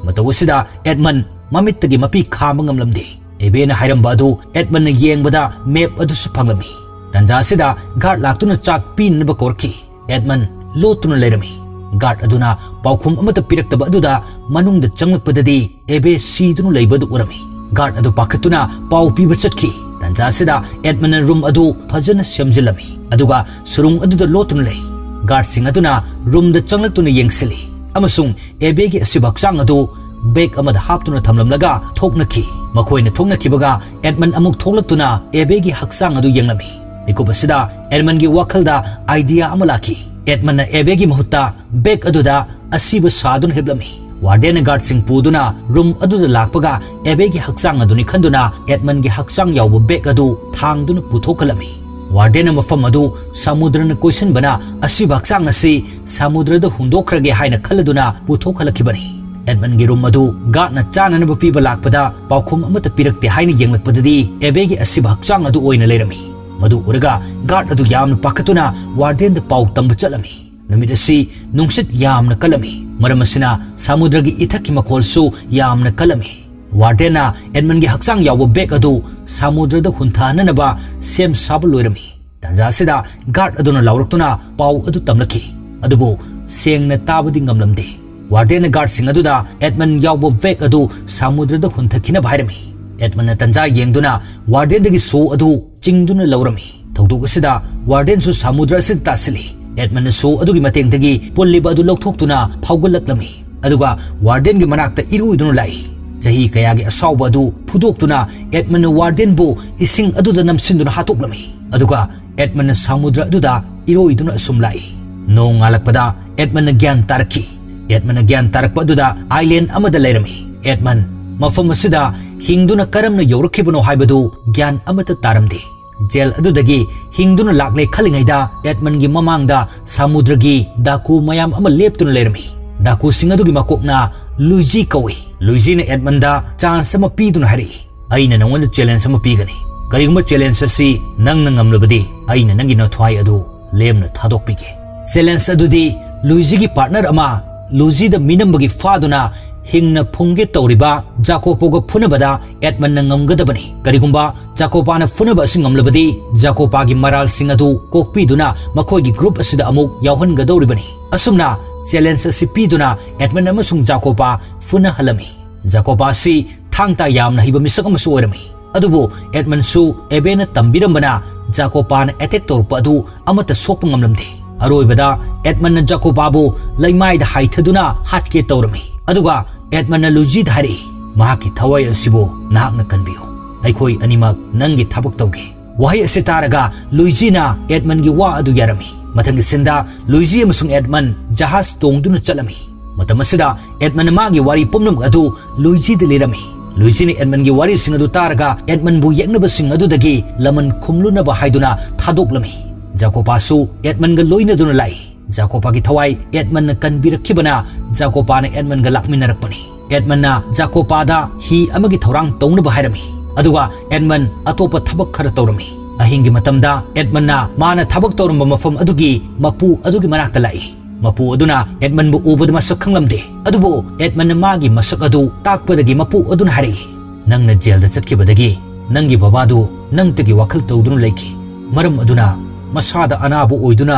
ꯃꯇꯧ ꯑꯁꯤꯗ ꯑꯦꯗꯃꯟ ꯃꯃꯤꯠꯇꯒꯤ ꯃꯄꯤ ꯈꯥꯝꯕ ꯉꯝꯂꯝꯗꯦ꯫ ꯑꯦꯕꯦꯅ ꯍꯥꯏꯔꯝꯕ ꯑꯗꯨ ꯑꯦꯗꯃꯟꯅ ꯌꯦꯡꯕꯗ ꯃꯦꯞ ꯑꯗꯨꯁꯨ ꯐꯪꯂꯝꯃꯤ꯫ ꯇꯥꯟꯖꯥ ꯑꯁꯤꯗ ꯒꯥꯔꯗ ꯂꯥꯛꯇꯨꯅ ꯆꯥꯛ ꯄꯤꯅꯅꯕ ꯀꯧꯔꯛꯈꯤ꯫ ꯑꯦꯗꯃꯟ ꯂꯣꯠꯇꯨꯅ ꯂꯩꯔꯝꯃꯤ꯫ ꯒꯥꯔꯗ ꯑꯗꯨꯅ ꯄꯥꯎꯈꯨꯝ ꯑꯃꯠꯇ ꯄꯤꯔꯛꯇꯕ ꯑꯗꯨꯗ ꯃꯅꯨꯡꯗ ꯆꯪꯂꯛꯄꯗꯗꯤ ꯑꯦꯕꯦ ꯁꯤꯗꯨꯅ ꯂꯩꯕ ꯑꯗꯨ ꯎꯔꯝꯃꯤ꯫ ꯒꯥꯔꯗ ꯑꯗꯨ ꯄꯥꯈꯠꯇꯨꯅ ꯄꯥꯎ ꯄꯤꯕ ꯆꯠꯈꯤ꯫ ꯇꯥꯟꯖꯥ ꯑꯁꯤꯗ ꯑꯦꯗꯃꯟꯅ ꯔꯨꯝ ꯑꯗꯨ ꯐꯖꯅ ꯁꯦꯝꯖꯤꯜꯂꯝꯃꯤ, ꯑꯗꯨꯒ ꯁꯨꯔꯨꯡ ꯑꯗꯨꯗ ꯂꯣꯠꯇꯨꯅ ꯂꯩ꯫ Guardꯁꯤꯡ ꯑꯗꯨꯅ roomꯗ ꯆꯪꯂꯛꯇꯨꯅ ꯌꯦꯡꯁꯤꯜꯂꯤ ꯑꯃꯁꯨꯡ ꯑꯦꯕꯦꯒꯤ ꯑꯁꯤꯕ ꯍꯛꯆꯥꯡ ꯑꯗꯨ bag ꯑꯃꯗ ꯍꯥꯞꯇꯨꯅ ꯊꯝꯂꯝꯂꯒ ꯊꯣꯛꯅꯈꯤ꯫ ꯃꯈꯣꯏꯅ ꯊꯣꯛꯅꯈꯤꯕꯒ Edmund ꯑꯃꯨꯛ ꯊꯣꯛꯂꯛꯇꯨꯅ ꯑꯦꯕꯦꯒꯤ ꯍꯛꯆꯥꯡ ꯑꯗꯨ ꯌꯦꯡꯂꯝꯃꯤ꯫ ꯃꯤꯀꯨꯞ ꯑꯁꯤꯗ Edmundꯒꯤ ꯋꯥꯈꯜꯗ idea ꯑꯃ ꯂꯥꯛꯈꯤ꯫ Edmundꯅ ꯑꯦꯕꯦꯒꯤ ꯃꯍꯨꯠꯇ bag ꯑꯗꯨꯗ ꯑꯁꯤꯕ ꯁꯥꯗꯨꯅ ꯍꯤꯞꯂꯝꯃꯤ꯫ Wardenꯅ guardꯁꯤꯡ ꯄꯨꯗꯨꯅ room ꯑꯗꯨꯗ ꯂꯥꯛꯄꯒ ꯑꯦꯕꯦꯒꯤ ꯍꯛꯆꯥꯡ ꯑꯗꯨꯅꯤ ꯈꯟꯗꯨꯅ Edmundꯒꯤ ꯍꯛꯆꯥꯡ ꯌꯥꯎꯕ bag ꯑꯗꯨ ꯊꯥꯡꯗꯨꯅ ꯄꯨꯊꯣꯛꯍꯜꯂꯝꯃꯤ꯫ Wardenꯅ ꯃꯐꯝ ꯑꯗꯨ ꯁꯃꯨꯗ꯭ꯔꯅ ꯀꯣꯏꯁꯤꯟꯕꯅ ꯑꯁꯤꯕ ꯍꯛꯆꯥꯡ ꯑꯁꯤ ꯁꯃꯨꯗ꯭ꯔꯗ ꯍꯨꯟꯗꯣꯛꯈ꯭ꯔꯒꯦ ꯍꯥꯏꯅ ꯈꯜꯂꯗꯨꯅ ꯄꯨꯊꯣꯛꯍꯜꯂꯛꯈꯤꯕꯅꯤ꯫ Edmundꯒꯤ room ꯑꯗꯨ guardꯅ ꯆꯥꯅꯅꯕ ꯄꯤꯕ ꯂꯥꯛꯄꯗ ꯄꯥꯎꯈꯨꯝ ꯑꯃꯠꯇ ꯄꯤꯔꯛꯇꯦ ꯍꯥꯏꯅ ꯌꯦꯡꯂꯛꯄꯗꯗꯤ ꯑꯦꯕꯦꯒꯤ ꯑꯁꯤꯕ ꯍꯛꯆꯥꯡ ꯑꯗꯨ ꯑꯣꯏꯅ ꯂꯩꯔꯝꯃꯤ꯫ ꯃꯗꯨ ꯎꯔꯒ guard ꯑꯗꯨ ꯌꯥꯝꯅ ꯄꯥꯈꯠꯇꯨꯅ Wardenꯗ ꯄꯥꯎ ꯇꯝꯕ ꯆꯠꯂꯝꯃꯤ꯫ ꯅꯨꯃꯤꯠ ꯑꯁꯤ ꯅꯨꯡꯁꯤꯠ ꯌꯥꯝꯅ ꯀꯜꯂꯝꯃꯤ꯫ ꯃꯔꯝ ꯑꯁꯤꯅ ꯁꯃꯨꯗ꯭ꯔꯒꯤ ꯏꯊꯛꯀꯤ ꯃꯈꯣꯜꯁꯨ ꯌꯥꯝꯅ ꯀꯜꯂꯝꯃꯤ꯫ Wardenꯅ Edmundꯒꯤ ꯍꯛꯆꯥꯡ ꯌꯥꯎꯕ bag ꯑꯗꯨ ꯁꯃꯨꯗ꯭ꯔꯗ ꯍꯨꯟꯊꯍꯟꯅꯅꯕ ꯁꯦꯝ ꯁꯥꯕ ꯂꯣꯏꯔꯝꯃꯤ꯫ ꯇꯥꯟꯖꯥ ꯑꯁꯤꯗ guard ꯑꯗꯨꯅ ꯂꯥꯎꯔꯛꯇꯨꯅ ꯄꯥꯎ ꯑꯗꯨ ꯇꯝꯂꯛꯈꯤ꯫ ꯑꯗꯨꯕꯨ ꯁꯦꯡꯅ ꯇꯥꯕꯗꯤ ꯉꯝꯂꯝꯗꯦ꯫ Wardenꯅ guardꯁꯤꯡ ꯑꯗꯨꯗ Edmund ꯌꯥꯎꯕ bag ꯑꯗꯨ ꯁꯃꯨꯗ꯭ꯔꯗ ꯍꯨꯟꯊꯈꯤꯅꯕ ꯍꯥꯏꯔꯝꯃꯤ꯫ Edmundꯅ ꯇꯥꯟꯖꯥ ꯌꯦꯡꯗꯨꯅ Wardenꯗꯒꯤ shoe ꯑꯗꯨ ꯆꯤꯡꯗꯨꯅ ꯂꯧꯔꯝꯃꯤ꯫ ꯊꯧꯗꯣꯛ ꯑꯁꯤꯗ Wardenꯁꯨ ꯁꯃꯨꯗ꯭ꯔ ꯑꯁꯤꯗ ꯇꯥꯁꯤꯜꯂꯤ꯫ Edmundꯅ shoe ꯑꯗꯨꯒꯤ ꯃꯇꯦꯡꯗꯒꯤ ꯄꯨꯜꯂꯤꯕ ꯑꯗꯨ ꯂꯧꯊꯣꯛꯇꯨꯅ ꯐꯥꯎꯒꯠꯂꯛꯂꯝꯃꯤ꯫ ꯑꯗꯨꯒ Wardenꯒꯤ ꯃꯅꯥꯛꯇ ꯏꯔꯣꯏꯗꯨꯅ ꯂꯥꯛꯏ꯫ ꯆꯍꯤ ꯀꯌꯥꯒꯤ ꯑꯁꯥꯎꯕ ꯑꯗꯨ ꯐꯨꯗꯣꯛꯇꯨꯅ Edmundꯅ Wardenꯕꯨ ꯏꯁꯤꯡ ꯑꯗꯨꯗ ꯅꯝꯁꯤꯟꯗꯨꯅ ꯍꯥꯠꯇꯣꯛꯂꯝꯃꯤ꯫ ꯑꯗꯨꯒ Edmundꯅ ꯁꯃꯨꯗ꯭ꯔ ꯑꯗꯨꯗ ꯏꯔꯣꯏꯗꯨꯅ ꯑꯁꯨꯝ ꯂꯥꯛꯏ꯫ ꯅꯣꯡ ꯉꯥꯜꯂꯛꯄꯗ Edmundꯅ ꯒ꯭ꯌꯥꯟ ꯇꯥꯔꯛꯈꯤ꯫ Edmundꯅ ꯒ꯭ꯌꯥꯟ ꯇꯥꯔꯛꯄ ꯑꯗꯨꯗ island ꯑꯃꯗ ꯂꯩꯔꯝꯃꯤ꯫ Edmund ꯃꯐꯝ ꯑꯁꯤꯗ ꯍꯤꯡꯗꯨꯅ ꯀꯔꯝꯅ ꯌꯧꯔꯛꯈꯤꯕꯅꯣ ꯍꯥꯏꯕꯗꯨ ꯒ꯭ꯌꯥꯟ ꯑꯃꯠꯇ ꯇꯥꯔꯝꯗꯦ꯫ Jail ꯑꯗꯨꯗꯒꯤ ꯍꯤꯡꯗꯨꯅ ꯂꯥꯛꯂꯦ ꯈꯜꯂꯤꯉꯩꯗ Edmundꯒꯤ ꯃꯃꯥꯡꯗ ꯁꯃꯨꯗ꯭ꯔꯒꯤ ꯗꯥꯀꯨ ꯃꯌꯥꯝ ꯑꯃ ꯂꯦꯞꯇꯨꯅ ꯂꯩꯔꯝꯃꯤ꯫ ꯗꯥꯀꯨꯁꯤꯡ ꯑꯗꯨꯒꯤ ꯃꯀꯣꯛꯅ ꯂꯨꯏꯖꯤ ꯀꯧꯏ꯫ ꯂꯨꯏꯖꯤꯅ Edmundꯗ chance ꯑꯃ ꯄꯤꯗꯨꯅ ꯍꯥꯏꯔꯛꯏ, "ꯑꯩꯅ ꯅꯉꯣꯟꯗ challenge ꯑꯃ ꯄꯤꯒꯅꯤ꯫ ꯀꯔꯤꯒꯨꯝꯕ challenge ꯑꯁꯤ ꯅꯪꯅ ꯉꯝꯂꯕꯗꯤ ꯑꯩꯅ ꯅꯪꯒꯤ ꯅꯊ꯭ꯋꯥꯏ ꯑꯗꯨ ꯂꯦꯝꯅ ꯊꯥꯗꯣꯛꯄꯤꯒꯦ꯫" Challenge ꯑꯗꯨꯗꯤ ꯂꯨꯏꯖꯤꯒꯤ partner ꯑꯃ ꯂꯨꯏꯖꯤꯗ ꯃꯤꯅꯝꯕꯒꯤ ꯐꯥꯗꯨꯅ ꯍꯤꯡꯅ ꯐꯨꯝꯒꯦ ꯇꯧꯔꯤꯕ ꯖꯥꯀꯣꯄꯣꯒ ꯐꯨꯅꯕꯗ Edmundꯅ ꯉꯝꯒꯗꯕꯅꯤ꯫ ꯀꯔꯤꯒꯨꯝꯕ ꯖꯥꯀꯣꯄꯥꯅ ꯐꯨꯅꯕ ꯑꯁꯤ ꯉꯝꯂꯕꯗꯤ ꯖꯥꯀꯣꯄꯥꯒꯤ ꯃꯔꯥꯜꯁꯤꯡ ꯑꯗꯨ ꯀꯣꯛꯄꯤꯗꯨꯅ ꯃꯈꯣꯏꯒꯤ group ꯑꯁꯤꯗ ꯑꯃꯨꯛ ꯌꯥꯎꯍꯟꯒꯗꯧꯔꯤꯕꯅꯤ꯫ ꯑꯁꯨꯝꯅ challenge ꯑꯁꯤ ꯄꯤꯗꯨꯅ Edmund ꯑꯃꯁꯨꯡ ꯖꯥꯀꯣꯄꯥ ꯐꯨꯅꯍꯜꯂꯝꯃꯤ꯫ ꯖꯥꯀꯣꯄꯥ ꯑꯁꯤ ꯊꯥꯡ ꯇꯥ ꯌꯥꯝꯅ ꯍꯩꯕ ꯃꯤꯁꯛ ꯑꯃꯁꯨ ꯑꯣꯏꯔꯝꯃꯤ꯫ ꯑꯗꯨꯕꯨ Edmundꯁꯨ ꯑꯦꯕꯦꯅ ꯇꯝꯕꯤꯔꯝꯕꯅ ꯖꯥꯀꯣꯄꯥꯅ attack ꯇꯧꯔꯛꯄ ꯑꯗꯨ ꯑꯃꯠꯇ ꯁꯣꯛꯄ ꯉꯝꯂꯝꯗꯦ꯫ ꯑꯔꯣꯏꯕꯗ ꯑꯦꯗꯃꯟꯅ ꯖꯥꯀꯣꯕꯥꯕꯨ ꯂꯩꯃꯥꯏꯗ ꯍꯥꯏꯊꯗꯨꯅ ꯍꯥꯠꯀꯦ ꯇꯧꯔꯝꯃꯤ꯫ ꯑꯗꯨꯒ ꯑꯦꯗꯃꯟꯅ ꯂꯨꯏꯖꯤꯗ ꯍꯥꯏꯔꯛꯏ, "ꯃꯍꯥꯛꯀꯤ ꯊꯋꯥꯏ ꯑꯁꯤꯕꯨ ꯅꯍꯥꯛꯅ ꯀꯟꯕꯤꯌꯨ꯫ ꯑꯩꯈꯣꯏ ꯑꯅꯤꯃꯛ ꯅꯪꯒꯤ ꯊꯕꯛ ꯇꯧꯒꯦ꯫" ꯋꯥꯍꯩ ꯑꯁꯤ ꯇꯥꯔꯒ ꯂꯨꯏꯖꯤꯅ ꯑꯦꯗꯃꯟꯒꯤ ꯋꯥ ꯑꯗꯨ ꯌꯥꯔꯝꯃꯤ꯫ ꯃꯊꯪꯒꯤ ꯁꯤꯟꯗ ꯂꯨꯏꯖꯤ ꯑꯃꯁꯨꯡ ꯑꯦꯗꯃꯟ ꯖꯍꯥꯖ ꯇꯣꯡꯗꯨꯅ ꯆꯠꯂꯝꯃꯤ꯫ ꯃꯇꯝ ꯑꯁꯤꯗ ꯑꯦꯗꯃꯟꯅ ꯃꯥꯒꯤ ꯋꯥꯔꯤ ꯄꯨꯝꯅꯃꯛ ꯑꯗꯨ ꯂꯨꯏꯖꯤꯗ ꯂꯤꯔꯝꯃꯤ꯫ ꯂꯨꯏꯖꯤꯅ ꯑꯦꯗꯃꯟꯒꯤ ꯋꯥꯔꯤꯁꯤꯡ ꯑꯗꯨ ꯇꯥꯔꯒ ꯑꯦꯗꯃꯟꯕꯨ ꯌꯦꯛꯅꯕꯁꯤꯡ ꯑꯗꯨꯗꯒꯤ ꯂꯃꯟ ꯈꯨꯝꯂꯨꯅꯕ ꯍꯥꯏꯗꯨꯅ ꯊꯥꯗꯣꯛꯂꯝꯃꯤ꯫ ꯖꯥꯀꯣꯄꯥꯁꯨ ꯑꯦꯗꯃꯟꯒ ꯂꯣꯏꯅꯗꯨꯅ ꯂꯥꯛꯏ꯫ ꯖꯥꯀꯣꯄꯥꯒꯤ ꯊꯋꯥꯏ ꯑꯦꯗꯃꯟꯅ ꯀꯟꯕꯤꯔꯛꯈꯤꯕꯅ ꯖꯥꯀꯣꯄꯥꯅ ꯑꯦꯗꯃꯟꯒ ꯂꯥꯛꯃꯤꯟꯅꯔꯛꯄꯅꯤ꯫ ꯑꯦꯗꯃꯟꯅ ꯖꯥꯀꯣꯄꯥꯗ ꯍꯤ ꯑꯃꯒꯤ ꯊꯧꯔꯥꯡ ꯇꯧꯅꯕ ꯍꯥꯏꯔꯝꯃꯤ꯫ ꯑꯗꯨꯒ ꯑꯦꯗꯃꯟ ꯑꯇꯣꯞꯄ ꯊꯕꯛ ꯈꯔ ꯇꯧꯔꯝꯃꯤ꯫ ꯑꯍꯤꯡꯒꯤ ꯃꯇꯝꯗ ꯑꯦꯗꯃꯟꯅ ꯃꯥꯅ ꯊꯕꯛ ꯇꯧꯔꯝꯕ ꯃꯐꯝ ꯑꯗꯨꯒꯤ ꯃꯄꯨ ꯑꯗꯨꯒꯤ ꯃꯅꯥꯛꯇ ꯂꯥꯛꯏ꯫ ꯃꯄꯨ ꯑꯗꯨꯅ ꯑꯦꯗꯃꯟꯕꯨ ꯎꯕꯗ ꯃꯁꯛ ꯈꯪꯂꯝꯗꯦ, ꯑꯗꯨꯕꯨ ꯑꯦꯗꯃꯟꯅ ꯃꯥꯒꯤ ꯃꯁꯛ ꯑꯗꯨ ꯇꯥꯛꯄꯗꯒꯤ ꯃꯄꯨ ꯑꯗꯨꯅ ꯍꯥꯏꯔꯛꯏ, "ꯅꯪꯅ ꯖꯦꯜꯗ ꯆꯠꯈꯤꯕꯗꯒꯤ ꯅꯪꯒꯤ ꯕꯕꯥꯗꯨ ꯅꯪꯇꯒꯤ ꯋꯥꯈꯜ ꯇꯧꯗꯨꯅ ꯂꯩꯈꯤ꯫ ꯃꯔꯝ ꯑꯗꯨꯅ ꯃꯁꯥꯗ ꯑꯅꯥꯕ ꯑꯣꯏꯗꯨꯅ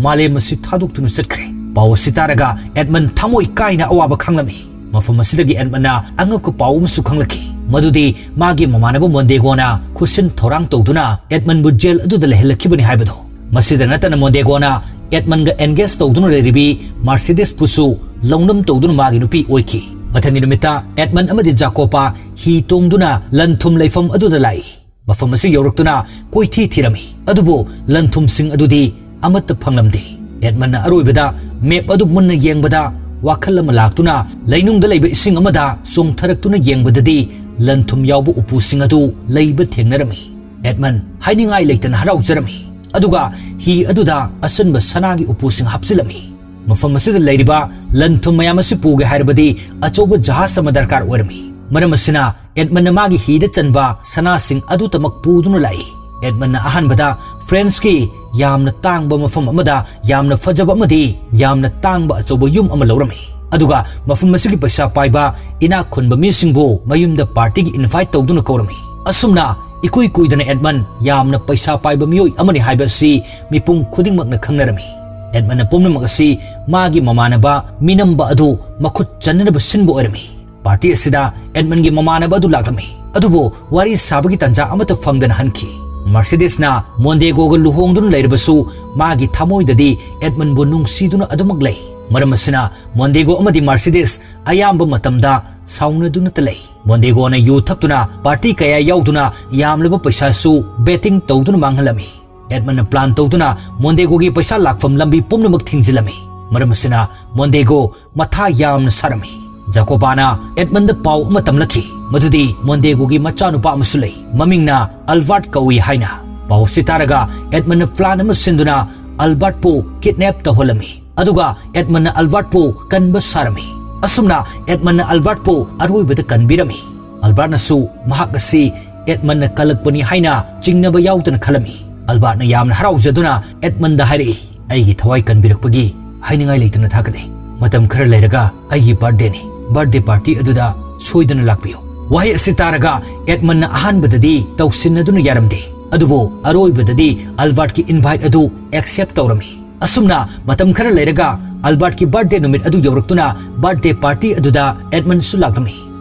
ꯃꯥꯂꯦꯝ ꯑꯁꯤ ꯊꯥꯗꯣꯛꯇꯨꯅ ꯆꯠꯈ꯭ꯔꯦ꯫" ꯄꯥꯎ ꯑꯁꯤ ꯇꯥꯔꯒ ꯑꯦꯗꯃꯟ ꯊꯃꯣꯏ ꯀꯥꯏꯅ ꯑꯋꯥꯕ ꯈꯥꯡꯂꯝꯃꯤ꯫ ꯃꯐꯝ ꯑꯁꯤꯗꯒꯤ ꯑꯦꯗꯃꯟꯅ ꯑꯉꯛꯄ ꯄꯥꯎ ꯑꯃꯁꯨ ꯈꯪꯂꯛꯈꯤ, ꯃꯗꯨꯗꯤ ꯃꯥꯒꯤ ꯃꯃꯥꯟꯅꯕ ꯃꯣꯟꯗꯦꯒꯣꯅ ꯈꯨꯠꯁꯤꯟ ꯊꯧꯔꯥꯡ ꯇꯧꯗꯨꯅ ꯑꯦꯗꯃꯟꯕꯨ ꯖꯦꯜ ꯑꯗꯨꯗ ꯂꯩꯍꯜꯂꯛꯈꯤꯕꯅꯤ ꯍꯥꯏꯕꯗꯨ꯫ ꯃꯁꯤꯗ ꯅꯠꯇꯅ ꯃꯣꯟꯗꯦꯒꯣꯅ ꯑꯦꯗꯃꯟꯒ ꯑꯦꯟꯒꯦꯖ ꯇꯧꯗꯨꯅ ꯂꯩꯔꯤꯕꯤ ꯃꯥꯔꯁꯤꯗꯤꯁꯄꯨꯁꯨ ꯂꯧꯅꯝ ꯇꯧꯗꯨꯅ ꯃꯥꯒꯤ ꯅꯨꯄꯤ ꯑꯣꯏꯈꯤ꯫ ꯃꯊꯪꯒꯤ ꯅꯨꯃꯤꯠꯇ ꯑꯦꯗꯃꯟ ꯑꯃꯗꯤ ꯖꯥꯀꯣꯄꯥ ꯍꯤ ꯇꯣꯡꯗꯨꯅ ꯂꯟ ꯊꯨꯝ ꯂꯩꯐꯝ ꯑꯗꯨꯗ ꯂꯥꯛꯏ꯫ ꯃꯐꯝ ꯑꯁꯤ ꯌꯧꯔꯛꯇꯨꯅ ꯀꯣꯏꯊꯤ ꯊꯤꯔꯝꯃꯤ, ꯑꯗꯨꯕꯨ ꯂꯟ ꯊꯨꯝꯁꯤꯡ ꯑꯗꯨꯗꯤ ꯑꯃꯠꯇ ꯐꯪꯂꯝꯗꯦ꯫ ꯑꯦꯗꯃꯟꯅ ꯑꯔꯣꯏꯕꯗ ꯃꯦꯞ ꯑꯗꯨ ꯃꯨꯟꯅ ꯌꯦꯡꯕꯗ ꯋꯥꯈꯜ ꯑꯃ ꯂꯥꯛꯇꯨꯅ ꯂꯩꯅꯨꯡꯗ ꯂꯩꯕ ꯏꯁꯤꯡ ꯑꯃꯗ ꯆꯣꯡꯊꯔꯛꯇꯨꯅ ꯌꯦꯡꯕꯗꯗꯤ ꯂꯟ ꯊꯨꯝ ꯌꯥꯎꯕ ꯎꯄꯨꯁꯤꯡ ꯑꯗꯨ ꯂꯩꯕ ꯊꯦꯡꯅꯔꯝꯃꯤ꯫ ꯑꯦꯗꯃꯟ ꯍꯥꯏꯅꯤꯡꯉꯥꯏ ꯂꯩꯇꯅ ꯍꯔꯥꯎꯖꯔꯝꯃꯤ, ꯑꯗꯨꯒ ꯍꯤ ꯑꯗꯨꯗ ꯑꯆꯟꯕ ꯁꯅꯥꯒꯤ ꯎꯄꯨꯁꯤꯡ ꯍꯥꯞꯆꯤꯜꯂꯝꯃꯤ꯫ ꯃꯐꯝ ꯑꯁꯤꯗ ꯂꯩꯔꯤꯕ ꯂꯟ ꯊꯨꯝ ꯃꯌꯥꯝ ꯑꯁꯤ ꯄꯨꯒꯦ ꯍꯥꯏꯔꯕꯗꯤ ꯑꯆꯧꯕ ꯖꯍꯥꯖ ꯑꯃ ꯗꯔꯀꯥꯔ ꯑꯣꯏꯔꯝꯃꯤ꯫ ꯃꯔꯝ ꯑꯁꯤꯅ ꯑꯦꯗꯃꯟꯅ ꯃꯥꯒꯤ ꯍꯤꯗ ꯆꯟꯕ ꯁꯅꯥꯁꯤꯡ ꯑꯗꯨꯇꯃꯛ ꯄꯨꯗꯨꯅ ꯂꯥꯛꯏ꯫ ꯑꯦꯗꯃꯟꯅ ꯑꯍꯥꯟꯕꯗ ꯐ꯭ꯔꯦꯟꯁꯀꯤ ꯌꯥꯝꯅ ꯇꯥꯡꯕ ꯃꯐꯝ ꯑꯃꯗ ꯌꯥꯝꯅ ꯐꯖꯕ ꯑꯃꯗꯤ ꯌꯥꯝꯅ ꯇꯥꯡꯕ ꯑꯆꯧꯕ ꯌꯨꯝ ꯑꯃ ꯂꯧꯔꯝꯃꯤ꯫ ꯑꯗꯨꯒ ꯃꯐꯝ ꯑꯁꯤꯒꯤ ꯄꯩꯁꯥ ꯄꯥꯏꯕ ꯏꯅꯥꯛ ꯈꯨꯟꯕ ꯃꯤꯁꯤꯡꯕꯨ ꯃꯌꯨꯝꯗ ꯄꯥꯔꯇꯤꯒꯤ ꯏꯟꯚꯥꯏꯠ ꯇꯧꯗꯨꯅ ꯀꯧꯔꯝꯃꯤ꯫ ꯑꯁꯨꯝꯅ ꯏꯀꯨꯏ ꯀꯨꯏꯗꯅ ꯑꯦꯗꯃꯟ ꯌꯥꯝꯅ ꯄꯩꯁꯥ ꯄꯥꯏꯕ ꯃꯤꯑꯣꯏ ꯑꯃꯅꯤ ꯍꯥꯏꯕ ꯑꯁꯤ ꯃꯤꯄꯨꯝ ꯈꯨꯗꯤꯡꯃꯛꯅ ꯈꯪꯅꯔꯝꯃꯤ꯫ ꯑꯦꯗꯃꯟꯅ ꯄꯨꯝꯅꯃꯛ ꯑꯁꯤ ꯃꯥꯒꯤ ꯃꯃꯥꯟꯅꯕ ꯃꯤꯅꯝꯕ ꯑꯗꯨ ꯃꯈꯨꯠ ꯆꯟꯅꯅꯕ ꯁꯤꯟꯕ ꯑꯣꯏꯔꯝꯃꯤ꯫ ꯄꯥꯔꯇꯤ ꯑꯁꯤꯗ ꯑꯦꯗꯃꯟꯒꯤ ꯃꯃꯥꯟꯅꯕ ꯑꯗꯨ ꯂꯥꯛꯂꯝꯃꯤ, ꯑꯗꯨꯕꯨ ꯋꯥꯔꯤ ꯁꯥꯕꯒꯤ ꯇꯥꯟꯖꯥ ꯑꯃꯠꯇ ꯐꯪꯗꯅ ꯍꯟꯈꯤ꯫ ꯃꯥꯔꯁꯤꯗꯤꯁꯅ ꯃꯣꯟꯗꯦꯒꯣꯒ ꯂꯨꯍꯣꯡꯗꯨꯅ ꯂꯩꯔꯕꯁꯨ, ꯃꯥꯒꯤ ꯊꯃꯣꯏꯗꯗꯤ ꯑꯦꯗꯃꯟꯕꯨ ꯅꯨꯡꯁꯤꯗꯨꯅ ꯑꯗꯨꯃꯛ ꯂꯩ꯫ ꯃꯔꯝ ꯑꯁꯤꯅ ꯃꯣꯟꯗꯦꯒꯣ ꯑꯃꯗꯤ ꯃꯥꯔꯁꯤꯗꯤꯁ ꯑꯌꯥꯝꯕ ꯃꯇꯝꯗ ꯁꯥꯎꯅꯗꯨꯅꯇ ꯂꯩ꯫ ꯃꯣꯟꯗꯦꯒꯣꯅ ꯌꯨ ꯊꯛꯇꯨꯅ ꯄꯥꯔꯇꯤ ꯀꯌꯥ ꯌꯥꯎꯗꯨꯅ ꯌꯥꯝꯂꯕ ꯄꯩꯁꯥꯁꯨ ꯕꯦꯇꯤꯡ ꯇꯧꯗꯨꯅ ꯃꯥꯡꯍꯜꯂꯝꯃꯤ꯫ ꯑꯦꯗꯃꯟꯅ ꯄ꯭ꯂꯥꯟ ꯇꯧꯗꯨꯅ ꯃꯣꯟꯗꯦꯒꯣꯒꯤ ꯄꯩꯁꯥ ꯂꯥꯛꯐꯝ ꯂꯝꯕꯤ ꯄꯨꯝꯅꯃꯛ ꯊꯤꯡꯖꯤꯜꯂꯝꯃꯤ꯫ ꯃꯔꯝ ꯑꯁꯤꯅ ꯃꯣꯟꯗꯦꯒꯣ ꯃꯊꯥ ꯌꯥꯝꯅ ꯁꯥꯔꯝꯃꯤ꯫ ꯖꯥꯀꯣꯕꯥꯅ ꯑꯦꯗꯃꯟꯗ ꯄꯥꯎ ꯑꯃ ꯇꯝꯂꯛꯈꯤ, ꯃꯗꯨꯗꯤ ꯃꯣꯟꯗꯦꯒꯣꯒꯤ ꯃꯆꯥꯅꯨꯄꯥ ꯑꯃꯁꯨ ꯂꯩ, ꯃꯃꯤꯡꯅ ꯑꯜꯕꯥꯔꯠ ꯀꯧꯏ ꯍꯥꯏꯅ꯫ ꯄꯥꯎ ꯑꯁꯤ ꯇꯥꯔꯒ ꯑꯦꯗꯃꯟꯅ ꯄ꯭ꯂꯥꯟ ꯑꯃ ꯁꯤꯟꯗꯨꯅ ꯑꯜꯕꯥꯔꯠꯄꯨ ꯀꯤꯗꯅꯦꯞ ꯇꯧꯍꯜꯂꯝꯃꯤ꯫ ꯑꯗꯨꯒ ꯑꯦꯗꯃꯟꯅ ꯑꯜꯕꯥꯔꯠꯄꯨ ꯀꯟꯕ ꯁꯥꯔꯝꯃꯤ꯫ ꯑꯁꯨꯝꯅ ꯑꯦꯗꯃꯟꯅ ꯑꯜꯕꯥꯔꯠꯄꯨ ꯑꯔꯣꯏꯕꯗ ꯀꯟꯕꯤꯔꯝꯃꯤ꯫ ꯑꯜꯕꯥꯔꯠꯅꯁꯨ ꯃꯍꯥꯛ ꯑꯁꯤ ꯑꯦꯗꯃꯟꯅ ꯀꯜꯂꯛꯄꯅꯤ ꯍꯥꯏꯅ ꯆꯤꯡꯅꯕ ꯌꯥꯎꯗꯅ ꯈꯜꯂꯝꯃꯤ꯫ ꯑꯜꯕꯥꯔꯠꯅ ꯌꯥꯝꯅ ꯍꯔꯥꯎꯖꯗꯨꯅ ꯑꯦꯗꯃꯟꯗ ꯍꯥꯏꯔꯛꯏ, "ꯑꯩꯒꯤ ꯊꯋꯥꯏ ꯀꯟꯕꯤꯔꯛꯄꯒꯤ ꯍꯥꯏꯅꯤꯡꯉꯥꯏ ꯂꯩꯇꯅ ꯊꯥꯒꯠꯂꯤ꯫ ꯃꯇꯝ ꯈꯔ ꯂꯩꯔꯒ ꯑꯩꯒꯤ ꯕꯥꯔꯊꯗꯦꯅꯤ꯫ ꯕꯥꯔꯊꯗꯦ ꯄꯥꯔꯇꯤ ꯑꯗꯨꯗ ꯁꯣꯏꯗꯅ ꯂꯥꯛꯄꯤꯌꯨ꯫" ꯋꯥꯍꯩ ꯑꯁꯤ ꯇꯥꯔꯒ ꯑꯦꯗꯃꯟꯅ ꯑꯍꯥꯟꯕꯗꯗꯤ ꯇꯧꯁꯤꯟꯅꯗꯨꯅ ꯌꯥꯔꯝꯗꯦ, ꯑꯗꯨꯕꯨ ꯑꯔꯣꯏꯕꯗꯗꯤ ꯑꯜꯕꯥꯔꯠꯀꯤ ꯏꯟꯚꯥꯏꯠ ꯑꯗꯨ ꯑꯦꯛꯁꯦꯞ ꯇꯧꯔꯝꯃꯤ꯫ ꯑꯁꯨꯝꯅ ꯃꯇꯝ ꯈꯔ ꯂꯩꯔꯒ ꯑꯜꯕꯥꯔꯠꯀꯤ ꯕꯥꯔꯊꯗꯦ ꯅꯨꯃꯤꯠ ꯑꯗꯨ ꯌꯧꯔꯛꯇꯨꯅ ꯕꯥꯔꯊꯗꯦ ꯄꯥꯔꯇꯤ ꯑꯗꯨꯗ ꯑꯦꯗꯃꯟꯁꯨ ꯂꯥꯛꯂꯝꯃꯤ꯫